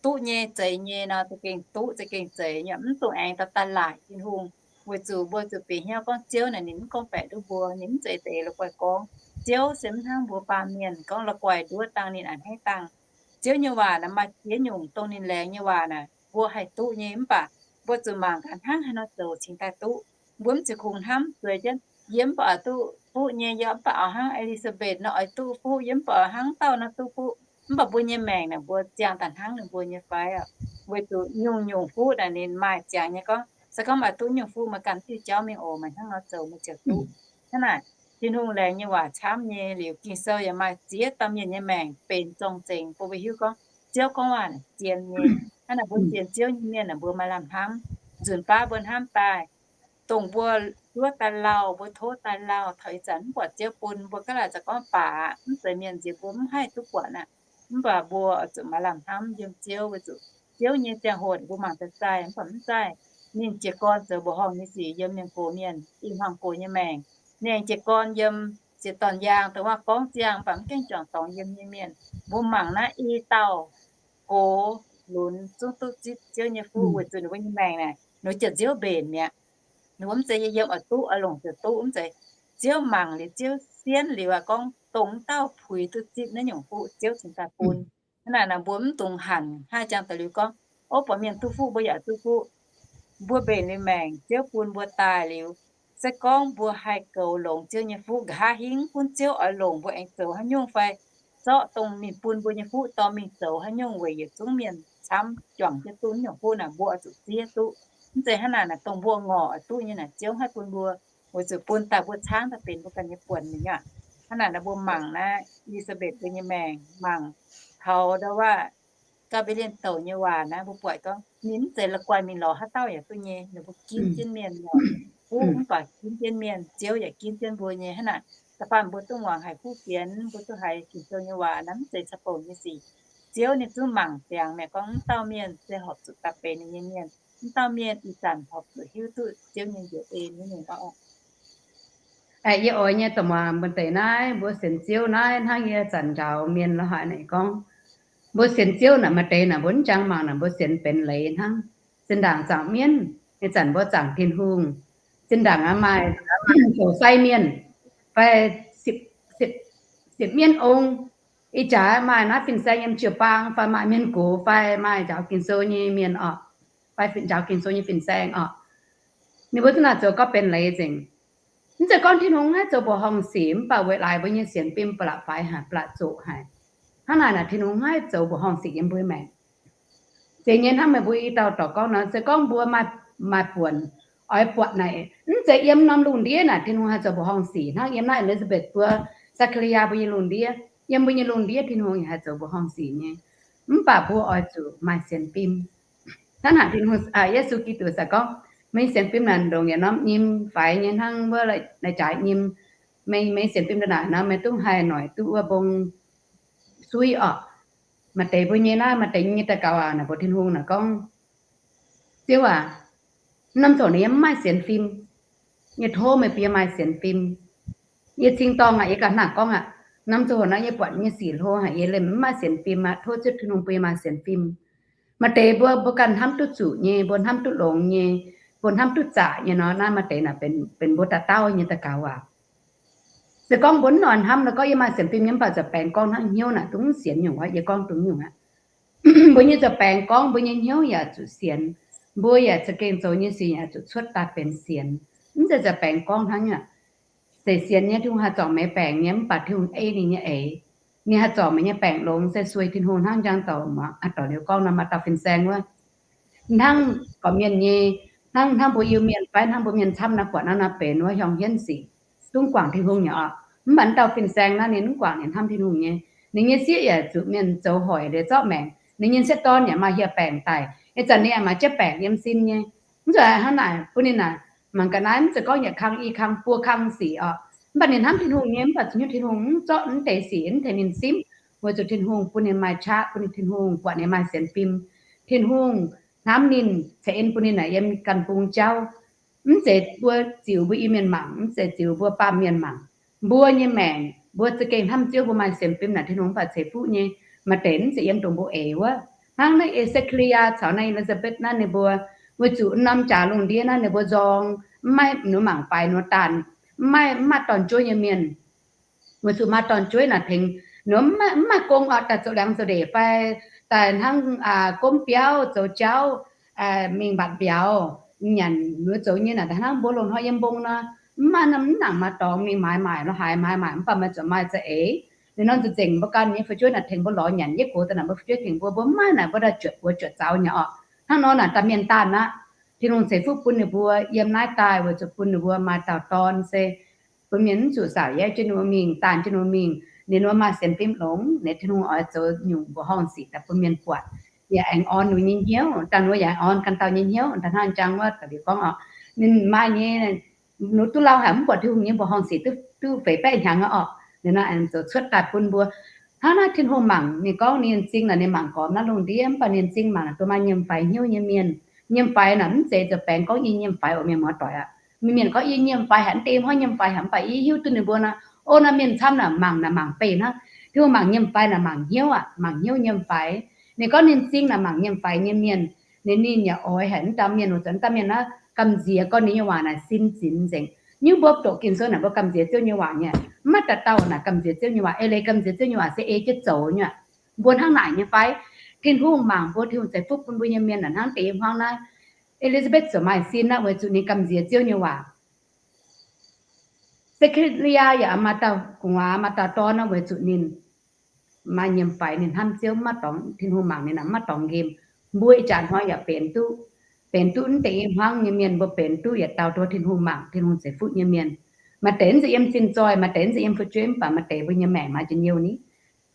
duqv nyei, zeiz nyei nor, za'gengh duqv, za'gengh zeiz nyei, mv dungx aengx daaih daaih laaic Tin-Hungh. Weic zuqc mbuo zuqc bieqc hnyouv gorngv Ziouv naaic ninh mv gorngv baeqc nduov mbuo, ninh mv zeiz deix la'guaih gorngv. Ziouv se mv hnangv mbuo baamh mienh gorngv la'guaih nduov dangh ninh a'hneiv dangh. Ziouv nyei waac naaic maaih ziex nyungc dongh ninh laengz nyei waac naaic, mbuo haih duqv nyei. Mv baac mbuo zuqc mangc gaax hnangv haaix nor zoux cingx daaih duqv. Mbuo mv zeiz kungx hnamv zueiz jienv, yie mv baac oix duqv fuqv nyei, yie mv baac oix hnangv Elizabeth nor oix duqv fuqv, yie mv baac oix hnangv dauh nor duqv fuqv. Mv baac mbuo nyei maengc naaic mbuo ziangh daaih hnangv ninh mbuo nyei fai oc? Weic zuqc nyungc-nyungc fuqv naaic ninh maaih ziangx nyei gorngv, se gorngv maaih duqv nyungc fuqv, meih ganh diuh jauv mingh oc, meih hnangv nor zoux meih ziouc duqv. Hnangv naaic, Tin-Hungh laengz nyei waac camv nyei liuz, Ging-Sou yaac maaih ziex dauh mienh nyei maengc benx zorng-zengx bun mbuo hiuv gorngv Ziouv gorngv waac naaic zien nyei. Hnangv naaic mbuo sienx Ziouv nyei mienh naaic mbuo maaih lamh hnamv. Nzunc baav mbuo hnamv daaih, dongh mbuo zuov daaih lauh, mbuo tov daaih lauh, taux ih zanc mv buatc Ziouv bun, mbuo gaav laaic za'gengh gorngv baac mv zeiz mienh nziex mbuo mv haih duqv buatc aqv. Mv baac mbuo oix zuqc maaih lamh hnamv yiem Ziouv, weic zuqc Ziouv nyei ziangh hoc mbuo mangc daaih zaih, mv baac mv zaih. Ninh jiez gorn zoux mbuoqc horngh nyei sic yiem mienh gox mienh, i hmuangx gox nyei maengc. Ninh aengx jiez gorn yiem sieqv dorn yaang, dongh waac gorngv ziangh, mv baac mv gaengh juangc dorngx yiem nyei mienh. Mbuo mangc naaiv i dauh gox lunx zungv duqv zipv Ziouv nyei fuqv weic zuqc ninh mbuo nyei maengc naaic, ninh mbuo ziouc Ziouv mbenc mi'aqv. Ninh mbuo mv zeiz yiem yiem oix duqv oix longc ziouc duqv, mv zeiz. Ziouv mangc liuz, Ziouv sienv liuz aqv, gorngv dongh dauh puix duqv zipv naaiv nyungc fuqv Ziouv cingx daaih bun. Hnangv naaic naaic mbuo mv dungx hanc haaix jangx daaih liuz gorngv, ov, buatc mienh duqv fuqv mbuo yaac duqv fuqv. Mbuo mbenc liuz maengc, Ziouv bun mbuo daaih liuz, se gorngv mbuo haih goux longx Ziouv nyei fuqv, nqa'haav hingv gunv Ziouv oix longc mbuo aengx zoux haaix nyungc fai zorqv dongh ninh bun mbuo nyei fuqv dorh mingh zoux haaix nyungc weic yietc zungv mienh camv juangc jienv duqv nyungc fuqv naaic, mbuo oix zuqc zieqv duqv. Mv zeiz hnangv naaic naaic dongh mbuo ngorc oix duqv nyei naaic Ziouv haih bun mbuo, weic zuqc bun daaih mbuo caangv daaih benx mbuo ganh nyei buonc mingh aqv. Hnangv naaic naaic mbuo mangc naaiv Elizabeth mbuo nyei maengc, mangc taux ndau waac Gaa^mbe^lienh douc nyei waac naaiv, mbuo buatc gorngv ninh mv zeiz la'guaih mingh lorz haaix dauh yaac duqv nyei. Ninh mbuo ginv jienv mienh lorqc, fuqv mv baac ginv jienv mienh, Ziouv yaac ginv jienv mbuo nyei. Hnangv naaic, da'faanh mbuo duqv muangx haic kuv fienx, mbuo duqv haiz Ging-Sou nyei waac naaiv mv zeiz caqv-bouc nyei sic. Ziouv ninh zungv mangc ziangx mi'aqv, gorngv mv dauh mienh se horpc zuqc daaih benx ninh nyei mienh. Mv dauh mienh ih zanc horpc zuqc hiuv duqv Ziouv nyei njoux en nyei mienh oc. Yie oix nyei da'muangx mbu'ndongx naaiv, mbuo sienx Ziouv naaiv hnangv yie zanc njaaux mienh la'haaix naaic gorngv, mbuo sienx Ziouv naaic maaih deix naaic mbuo mv jangx mangc naaic mbuo sienx benx leiz hnangv. Zinh ndaangc zaangc mienv, ih zanc mbuo zaangc Tin-Hungh. Zinh ndaangc aqv maaih zoux sai mienh fai sipv mienv ong, ih jaax maaih naaiv fin-saeng yiem jiu-baang fai maaih mienh gox fai maaih njaaux Ging-Sou nyei mienh oc, fai njaaux Ging-Sou nyei fin-saeng oc. Ninh mbuo zungv naaic zoux gorngv benx leiz nzengc. Mv zeiz gorngv Tin-Hungh haih zoux mbuoqc horngh sic, mv baac weic laaix mbuo nyei sienx fim ba'laqc faix haic, ba'laqc zoqc haic. Hnangv naaic naaic Tin-Hungh haih zoux mbuoqc horngh sic yiem mbuo maengc. Zeiz nyei hnangv meih mbuo i dauh dorc gorngv nor, se gorngv mbuo maaih, maaih buonc oix buatc naaic, mv zeiz yiem norm lungh ndiev naaic Tin-Hungh haih zoux mbuoqc horngh sic. Hnangv yiem naaiv Elizabeth mbuo, Saa^kaa^li^yaa mbuo nyei lungh ndiev, yiem mbuo nyei lungh ndiev Tin-Hungh yaac haih zoux mbuoqc horngh sic nyei. Mv baac mbuo oix zuqc maaih sienx fim. Hnangv naaic Tin-Hungh, Yesu Giduc se gorngv, meih sienx fim naaic ndongc yietc norm nyim faix nyei hnangv wuov lai-jaaix nyim. Meih, meih sienx fim ndongc naaic nor, meih dungx haih noic duqv wuov mbong suiv orqc. Maaih deix mbuo nyei naaiv, maaih deix nyei daux gaux aac, naaic mbuox Tin-Hungh naaic gorngv, Ziouv aac, norm ziangh hoc naaic yie mv maaih sienx fim. Yie tov meih bun yie maaih sienx fim. Yie cing-dorngh aac, yie ganh hnangv gorngv aac, norm ziangh hoc naaiv yie buatc nyei sic hlo haic, yie liemh mv maaih sienx fim aqv. Tov Ziouv Tin-Hungh bun yie maaih sienx fim. Maaih deix mbuo, mbuo ganh hnamv duqv zuqc nyei, mbuo hnamv duqv longx nyei, mbuo hnamv duqv zaqc nyei nor, naaiv maaih deix naaic benx, benx mbuo dauh dauh nyei daux gaux aac. Se gorngv mbuo mv oix hnamv nor, gorngv yie maaih sienx fim nyei, mv baac zuqc baengx gorngv hnangv hnyouv naaic dungx sienx nyungc aqv. Yie gorngv dongh nyungc aqv. Mbuo nyei zuqc baengx gorngv, mbuo nyei hnyouv yaac zuqc sienx. Mbuo yaac za'gengh zoux nyei sic yaac zuqc cuotv daaih benx sienx. Mv zeiz zuqc baengx gorngv hnangv aqv. Se sienx nyei, Tin-Hungh haih zorc meih baengc nyei, mv baac Tin-Hungh ei ninh nyei eix. Ninh haih zorc meih nyei baengc longx se sueih Tin-Hungh hnangv njang dorc muangx a'dorc liuz gorngv nor, maaih dauh fin-saeng wuov. Hnangv gorqv-mienh nyei, hnangv, hnangv mbuo Iu-Mienh fai hnangv mbuo mienh camv naaiv buatc naaiv nor benx wuov hiuang hienv sic, dungv guangc Tin-Hungh nyei orqc. Mv baac wuov dauh fin-saeng naaiv ninh mv guangc, ninh hnamv Tin-Hungh nyei. Ninh nyei sieqv yaac zuqc mienh zoux hoic liuz zorqv maengc. Ninh nyei sieqv dorn yaac maaih hieh baengc daic. Ih zanc ninh yaac maaih jienv baengc yiem sin nyei. Mv zeiz hnangv naaic bun ninh naaic, mangc ga'naaiv mv zeiz gorngv yietc kang i kang buo kang sic orqc. Mv baac ninh hnamv Tin-Hungh nyei, mv baac zuqc nyungc Tin-Hungh mv zorqv naaiv deix sic mv tengx ninh simv, weic zuqc Tin-Hungh bun ninh maaih qaqv, bun ninh, Tin-Hungh buatc ninh maaih sienx fim. Tin-Hungh hnamv ninh, ceix en bun ninh naaic yiem ganh bung jauv. Mv zeiz mbuo ziux mbuo Iu-Mienh mangc, mv zeiz ziux mbuo baamh mienh mangc. Mbuo nyei maengc, mbuo za'gengh hnamv Ziouv, mbuo maaih sienx fim naaic Tin-Hungh mv baac ceix fuqv nyei. Maaih deix mv zeiz yiem dongh mbuo eix wuov. Hnangv naaiv E^se^kaa^li^yaa caux naaiv E^li^saa^mbetv naaiv ninh mbuo, weic zuqc norm jaax lungh ndiev naaiv ninh mbuo nzorng, mv maaih nduov mangc faix nduov daanh, mv maaih, mv maaih dorn-jueiv nyei mienh. Weic zuqc maaih dorn-jueiv naaic tengx nduov mv maaih, mv maaih gong orqc, daaih zoux liangx zoux ndeic fai daaih hnangv gomv biauv zoux jauv, mingh mbatc mbiauz, nyanc nduov zoux nyei naaic, hnangv mbuo loz-hnoi yiem mbong nor, mv maaih norm mv nangc maaih dorngx mingh maaiz maaic, lorz haaix maaiz maaic mv baac maaih zuqc maaih za'eix. Ninh nor nzengc mbuo ganh nyei fu'jueiv naaic tengx mbuo lorz nyanc, yie gox daaih naaic mbuo fu'jueiv tengx mbuo, mbuo mv maaih naaic mbuo daaih juotc buoz juotc zaux nyei orqc. Hnangv nor naaic daaih mienh daanh aqv, Tin-Hungh ceix fuqv bun ninh mbuo yiem naaiv daaih weic zuqc bun ninh mbuo maaih dauh dorn se bun mienh mv zuqc saauc yaac jienv ninh mbuo mingh, daanh jienv ninh mbuo mingh, ninh mbuo maaih sienx fim longx, ninh Tin-Hungh oix zoux nyungc mbuoqc horngh sic daaih bun mienh buatc, yaac aengx orn ninh mbuo nyei hnyouv, dangh ninh mbuo yaac aengx orn ganh dauh nyei hnyouv. Daaih hnangv jang wuov daaih liuz gorngv orqc, ninh maaih nyei, ninh duqv lauh haic mv buatc Tin-Hungh nyei mbuoqc horngh sic duqv feix baeqv hnyangx orqc. Ninh nor aengx zoux cuotv daaih bun mbuo. Hnangv naaiv Tin-Hungh mangc ninh gorngv ninh nyei m'zing naaic ninh mangc gormx naaiv lungh ndiev, mv baac ninh m'zing mangc naaic duqv maaih nyiemc faix hnyouv nyei mienh. Nyiemc faix naaic mv zeiz zoux baengx gorngv yie nyiemc faix oc mienh muoz-doic aqv. Mienh gorngv yie nyiemc faix haic, mv deix hnoi nyiemc faix haic, mv baac yie hiuv duqv ninh mbuo nor, o, naaiv mienh camv naaic mangc naaic mangc beih hnangv. Tin-Hungh mangc nyiemc faix naaic mangc hnyouv aqv, mangc hnyouv nyiemc faix. Ninh gorngv ninh m'zing naaic mangc nyiemc faix nyei mienh, ninh, ninh yaac oix haic mv dauh mienh, weic zuqc mv dauh mienh naaiv gamh nziex gorngv ninh nyei waac naaic sin zinx nzengc. Nyungc mbuo doqc Ging-Sou naaic mbuo gamh nziex Ziouv nyei waac nyei. Mv maaih dauh dauh naaic gamh nziex Ziouv nyei waac. Eix leiz gamh nziex Ziouv nyei waac se ei jienv zoux nyei. Mbuo hnangv naaic nyei fai? Tin-Hungh mangc mbuo, Tin-Hungh ceix fuqv bun mbuo nyei mienh naaic hnangv deix hmuangv naaiv. E^li^saa^betv ziouc maaih sin aqv, weic zuqc ninh gamh nziex Ziouv nyei waac. Se^kaa^li^yaa yaac maaih dauh gu'nguaaz, maaih dauh dorn aqv, weic zuqc ninh maaih nyiemc faix, ninh hnamv Ziouv, mv maaih dorngx, Tin-Hungh mangc ninh naaic mv maaih dorngx nqemh. Mbuo ih jaax hnoi yaac benx duqv, benx duqv mv deix hmuangv nyei mienh, mbuo benx duqv yietc dauh tov Tin-Hungh mangc, Tin-Hungh ceix fuqv nyei mienh. Maaih deix mv zeiz yiem zinh zoih, maaih deix mv zeiz yiem fu'jueiv, mv baac maaih deix mbuo nyei maengc maaih njien-youh ni.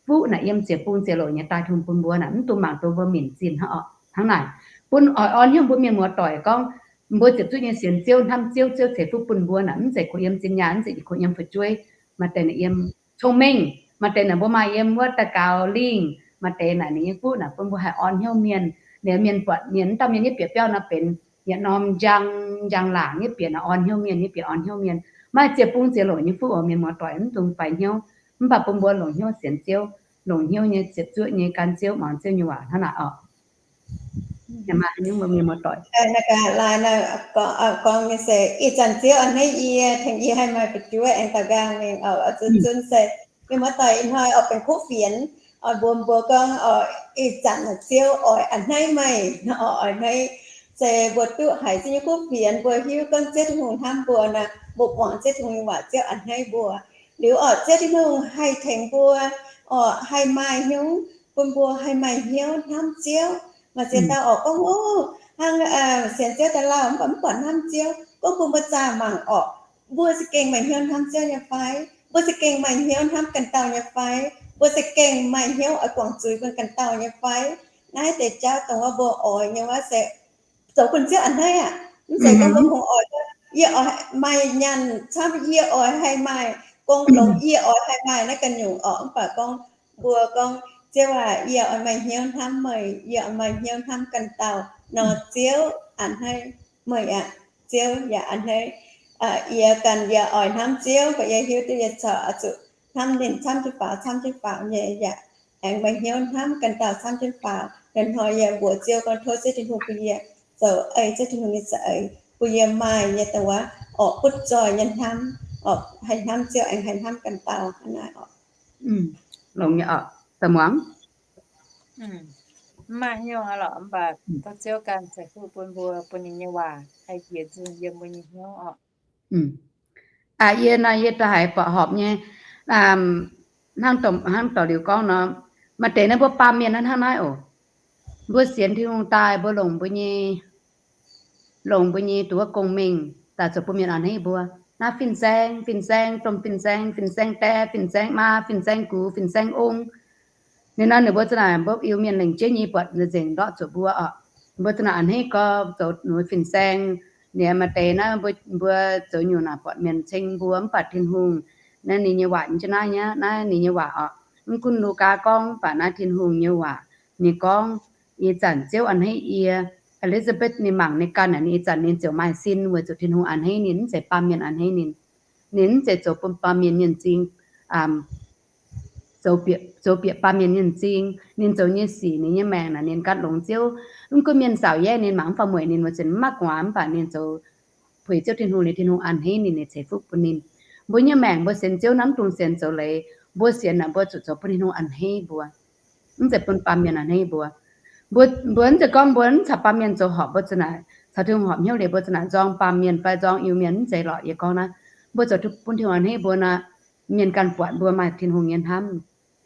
Fuqv naaic yiem ziepc bung ziepc loc nyei daaih Tin-Hungh bun mbuo naaic mv dungx mangc dongh mbuo minc zinh hnangv orqc. Hnangv naaic, bun oix orn hnyouv mbuo mienh muoz-doic gorngv, mbuo ziepc zuoqv nyei sienx Ziouv, hnamv Ziouv, Ziouv ceix fuqv bun mbuo naaic mv zeiz kungx yiem zinh nyaanh, mv zeiz kungx yiem fu'jueiv. Maaih deix naaic yiem cong-mengh, maaih deix naaic mbuo maaih yiem wuov daux gaux lingh, maaih deix naaic ninh nyei fuqv naaic bun mbuo haih orn hnyouv mienh. Liuz mienh buatc mienh, mv dauh mienh nyei bieqc biauv nor benx yietc norm njang, njang-laangc nyei bieqc naaic orn hnyouv mienh, nyei bieqc orn hnyouv mienh. Maaih ziepc bung ziepc loc nyei fuqv oc mienh muoz-doic, mv dungx faix hnyouv, mv baac bun mbuo longc hnyouv sienx Ziouv, longc hnyouv nyei ziepc zuoqv nyei gan Ziouv, muangx Ziouv nyei waac hnangv naaic orqc. Mienh muoz-doic, gorngv nyei se ih zanc Ziouv a'hneiv yie, tengx yie haih maaih fu'jueiv aengx daux nqaang mingh oc. Zunv zunv se mienh muoz-doic ih hnoi oix benx kuv fienx, oix mbuox mbuo gorngv oc, ih zanc Ziouv oix a'hneiv meih, oix a'hneiv. Se mbuo duqv haiz Ziouv nyei kuv fienx, mbuo hiuv gorngv Ziouv Tin-Hungh hnamv mbuo naaic, mbuo muangx Ziouv Tin-Hungh nyei waac, Ziouv a'hneiv mbuo. Liuz oc, Ziouv Tin-Hungh haih tengx mbuo oc, haih maaih hnyouv bun mbuo haih maaih hnyouv hnamv Ziouv. Maaih ziex dauh oc gorngv, ov, hnangv sienx Ziouv daaih lauh mv baac mv buatc hnamv Ziouv. Gorngv bun mbuo zaah mangc oc, mbuo za'gengh maaih hnyouv hnamv Ziouv nyei fai? Mbuo za'gengh maaih hnyouv hnamv ganh dauh nyei fai? Mbuo za'gengh maaih hnyouv oix guangc zuiz bun ganh dauh nyei fai? Naaiv deix jauv dongh wuov mbuo oix nyei wuov se zoux bun Ziouv a'hneiv aqv. Mv zeiz gorngv mbuo kungx oix, yie oix maaih nyaanh camv, yie oix haih maaih gong longx, yie oix haih maaih naaiv ganh nyungc orqc. Mv baac gorngv mbuo gorngv, Ziouv aac, yie oix maaih hnyouv hnamv meih, yie oix maaih hnyouv hnamv ganh dauh nor, Ziouv a'hneiv meih aqv. Ziouv yaac a'hneiv yie ganh. Yie oix hnamv Ziouv, mv baac yie hiuv duqv yie corc oix zuqc hnamv ninh camv jienv faaux, camv jienv faaux nyei, yaac aengx maaih hnyouv hnamv ganh dauh camv jienv faaux. Ih hnoi yie mbuox Ziouv gorngv tov Ziouv Tin-Hungh bun yie zoux ei Ziouv Tin-Hungh nyei za'eix, bun yie maaih nyei dongh wuov orqc butv zoih nyei hnamv, orqc haih hnamv Ziouv aengx haih hnamv ganh dauh hnangv naaic orqc. Longx nyei oc, daaih muangx. Mv maaih hnyouv aqv lorqc, mv baac tov Ziouv ganh ceix fuqv bun mbuo, bun ninh nyei waac haih jiex nzungh yiem mbuo nyei hnyouv orqc. Yie nor yie da'haiz buatc horpc nyei, hnangv dorh liuz gorngv nor, maaih deix naaiv mbuo baamh mienh naaiv hnangv naaiv oc. Mbuo sienx Tin-Hungh daaih, mbuo longc mbuo nyei, longc mbuo nyei duqv gong-mengh daaih zoux bun mienh a'hneiv mbuo. Naaiv fin-saeng, fin-saeng, domh fin-saeng, fin-saeng dae, fin-saeng maa, fin-saeng gux, fin-saeng ong. Ninh nor ninh mbuo za'naaic mbopv Iu-Mienh lengc jeiv nyei buatc nzengc ndortv zuqc mbuo oc. Mbuo za'naaic a'hneiv gorx zoux fin-saeng, ninh maaih deix naaiv mbuo zoux nyungc naaic buatc mienh ceng mbuo, mv baac Tin-Hungh naaiv ninh nyei waac jienv naaiv nyei, naaiv ninh nyei waac oc. Mv gunv Lugaa gorngv, mv baac naaiv Tin-Hungh nyei waac. Ninh gorngv, ih zanc Ziouv a'hneiv yie. E^li^saa^betv ninh mangc ninh ganh naaic, ninh ih zanc ninh ziouc maaih sin weic zuqc Tin-Hungh a'hneiv ninh, mv zeiz baamh mienh a'hneiv ninh. Ninh mv zeiz zoux bun baamh mienh nyei m'zing, zoux bieqc baamh mienh nyei m'zing. Ninh zoux nyei sic, ninh nyei maengc naaic ninh ganh longx Ziouv. Mv gunv mienh saauc yaev ninh, mangc mv faaux mueic ninh, weic zuqc mv maaih gu'nguaaz, mv baac ninh zoux puix Ziouv Tin-Hungh liuz, Tin-Hungh a'hneiv ninh, ninh ceix fuqv bun ninh. Mbuo nyei maengc mbuo sienx Ziouv naaiv mv dungx sienx zoux leiz. Mbuo sienx naaic mbuo zuqc zoux bun Tin-Hungh a'hneiv mbuo. Mv zeiz bun baamh mienh a'hneiv mbuo. Mbuo, mbuo mv zeiz gorngv mbuo mv caux baamh mienh zoux horpc, mbuo za'naaic caux Tin-Hungh horpc hnyouv liuz, mbuo za'naaic nzorng baamh mienh fai nzorng Iu-Mienh, mv zeiz lorqc. Yie gorngv naaiv, mbuo zoux bun Tin-Hungh a'hneiv mbuo nor, mienh ganh buatc mbuo maaih Tin-Hungh nyei hnamv.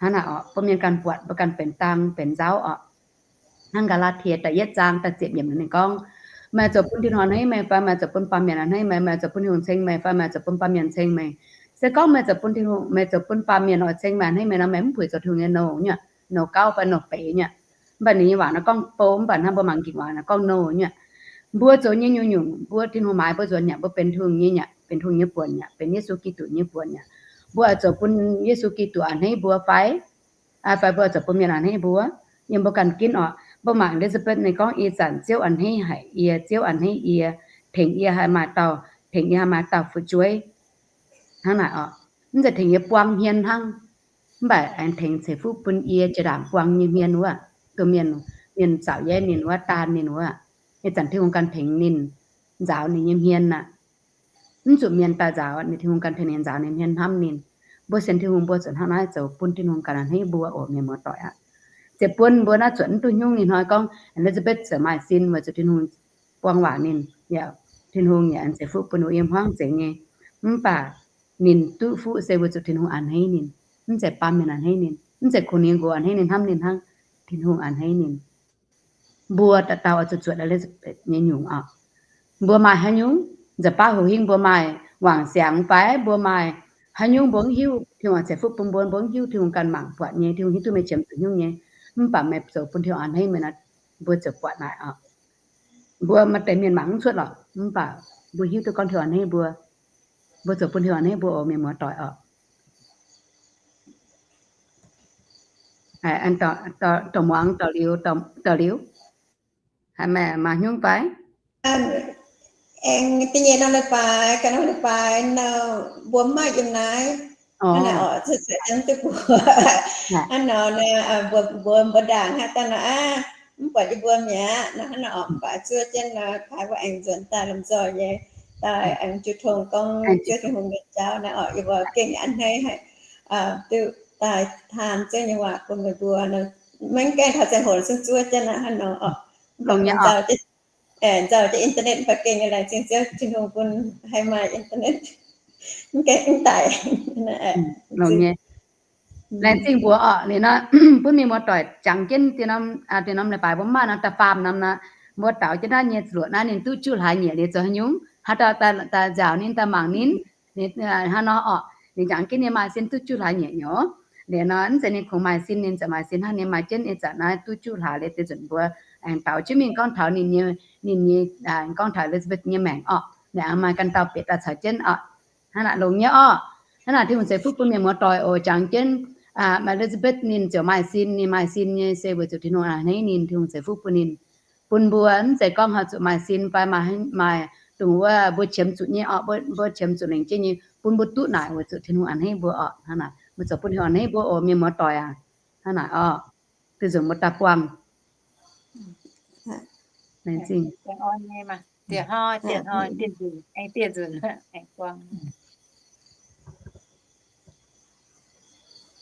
Hnangv naaic orqc, bun mienh ganh buatc mbuo ganh benx dang benx nzauv orqc. Hnangv Gaa^laa^tie da'yietv zaang da'ziepc yiemc ninh gorngv, meih zoux bun Tin-Hungh a'hneiv meih fai meih zoux bun baamh mienh a'hneiv meih? Meih zoux bun Tin-Hungh ceng meih fai meih zoux bun baamh mienh ceng meih? Se gorngv meih zoux bun Tin-Hungh, meih zoux bun baamh mienh oix ceng meih a'hneiv meih nor, meih mv puix zoux Tin-Hungh nyei nouh nyuoqc, nouh gauv fai nouh beiz nyuoqc. Mv baac ninh nyei waac nor gorngv bou, mv baac hnangv mbuo mangc Ging-Waac nor gorngv nouh nyuoqc. Mbuo zoux nyei nyungc-nyungc, mbuo Tin-Hungh maaiz mbuo nzuonx yaac mbuo benx Tin-Hungh nyei, benx Tin-Hungh nyei buonc yaac benx Yesu Giduc nyei buonc yaac. Mbuo oix zoux bun Yesu Giduc a'hneiv mbuo fai, fai mbuo oix zoux bun mienh a'hneiv mbuo? Yiem mbuo ganh ginv orqc. Mbuo mangc Elizabeth ninh gorngv, ih zanc Ziouv a'hneiv haic yie, Ziouv a'hneiv yie, tengx yie haih maaih dauh, tengx yie haih maaih dauh fu'jueiv. Hnangv naaic orqc, mv zeiz tengx yie buang hmien hnangv, mv baac aengx tengx ceix fuqv bun yie jiex ndaangc buang nyei hmien wuov, dongh mienh, mienh zaux yeiv ninh wuov, daanh ninh wuov. Ih zanc Tin-Hungh ganh tengx ninh nzaaux ninh nyei hmien aqv. Mv zuqc mienh daaih nzaaux, ninh Tin-Hungh ganh tengx ninh nzaaux ninh hmien hnamv ninh. Mbuo sienx Tin-Hungh mbuo zuqc hnangv naaiv zoux bun Tin-Hungh ganh a'hneiv mbuo oc, mienh muoz-doic aqv. Ziouc bun mbuo naaiv zuotc mv duqv hnyungv ninh hnoi gorngv Elizabeth ziouc maaih sin weic zuqc Tin-Hungh buang waac ninh, yaac Tin-Hungh yaac ceix fuqv bun ninh yiem hmuangv nzengc nyei. Mv baac ninh duqv fuqv se weic zuqc Tin-Hungh a'hneiv ninh. Mv zeiz baamh mienh a'hneiv ninh, mv zeiz kungx ninh nqox a'hneiv ninh, hnamv ninh hnangv. Tin-Hungh a'hneiv ninh. Mbuo dauh dauh oix zuqc zuotc Elizabeth nyei nyungc orqc. Mbuo maaih haaix nyungc, nza'baav hoc hingv mbuo maaih wangc siangx fai mbuo maaih haaix nyungc mbuo mv hiuv, Tin-Hungh ceix fuqv bun mbuo, mbuo mv hiuv, Tin-Hungh ganh mangc buatc nyei, Tin-Hungh hiuv duqv meih qiemx zuqc nyungc nyei. Mv baac meih zoux bun Tin-Hungh a'hneiv meih nor, mbuo ziouc buatc naaic orqc. Mbuo maaih deix mienh mangc mv cuotv lorqc, mv baac mbuo hiuv duqv gorngv Tin-Hungh a'hneiv mbuo. Mbuo zoux bun Tin-Hungh a'hneiv mbuo oc, mienh muoz-doic orqc. Dongh muangx daux liuz, daux liuz, haaix maaih haaix nyungc fai? Aengx da'nyeic norm leiz-baaix, ganh norm leiz-baaix nor, mbuo mv maaih yiem naaiv. Hnangv naaic orqc, zuqc aengx duqv mbuo hnangv nor, mbuo mbuo mbuo ndaangc hnangv daaih nor aqv, mv buatc yie mbuo mi'aqv nor, hnangv nor orqc, mv baac zuov jienv nor, kaaix mbuo aengx nzuonx daaih lomh nzoih nyei, daaih aengx jiu tong gorngv Ziouv Tin-Hungh nyei jauv naaiv orqc, yie mbuo gengh a'hneiv haic, duqv daaih taan Ziouv nyei waac bun meih mbuo. Maiv gaengh taux ziangh hoc zungv zuov jienv aqv hnangv nor orqc. Nzauh jienv internet mv baac gengh laengz zingh Ziouv Tin-Hungh bun haih maaih internet. Mv gaengh mv daic. Laengz zingh mbuox orqc, liuz nor bun mienh muoz-doic jangx jienv deix norm leiz-baaix mbuo mv maaih nor, da'faam norm nor, mbuo daaux jienv naaiv nyei luoqc naaiv ninh duqv juqv hlaax nyieqc liuz zoux haaix nyungc, haaix dauh daaih nziaauc ninh, daaih mangc ninh, hnangv nor orqc, ninh jangx jienv ninh maaih sin duqv juqv hlaax nyieqc nyei. Liuz nor mv zeiz ninh kungx maaih sin, ninh ziouc maaih sin hnangv, ninh maaih jienv ih zanc naaiv duqv juqv hlaax liuz deix nzunc mbuo aengx daaux jienv mingh gorngv taux ninh nyei, ninh nyei, gorngv taux Elizabeth nyei maengc orqc. Ninh maaih ganh dauh bieqc daaih caux jienv orqc. Hnangv naaic longx nyei orqc. Hnangv naaic Tin-Hungh ceix fuqv bun mienh muoz-doic oc. Jangx jienv Elizabeth ninh ziouc maaih sin, ninh maaih sin nyei se weic zuqc Tin-Hungh a'hneiv ninh, Tin-Hungh ceix fuqv bun ninh. Bun mbuo mv zeiz gorngv haih zuqc maaih sin fai maaih, maaih dongh wuov mbuo qiemx zuqc nyei orqc, mbuo qiemx zuqc lengc jeiv nyei, bun mbuo duqv naaic weic zuqc Tin-Hungh a'hneiv mbuo orqc. Hnangv naaic mbuo zoux bun Tin-Hungh a'hneiv mbuo oc, mienh muoz-doic aac. Hnangv naaic orqc. Deix nzunc mbuo daaih buangh. Laengz zingh.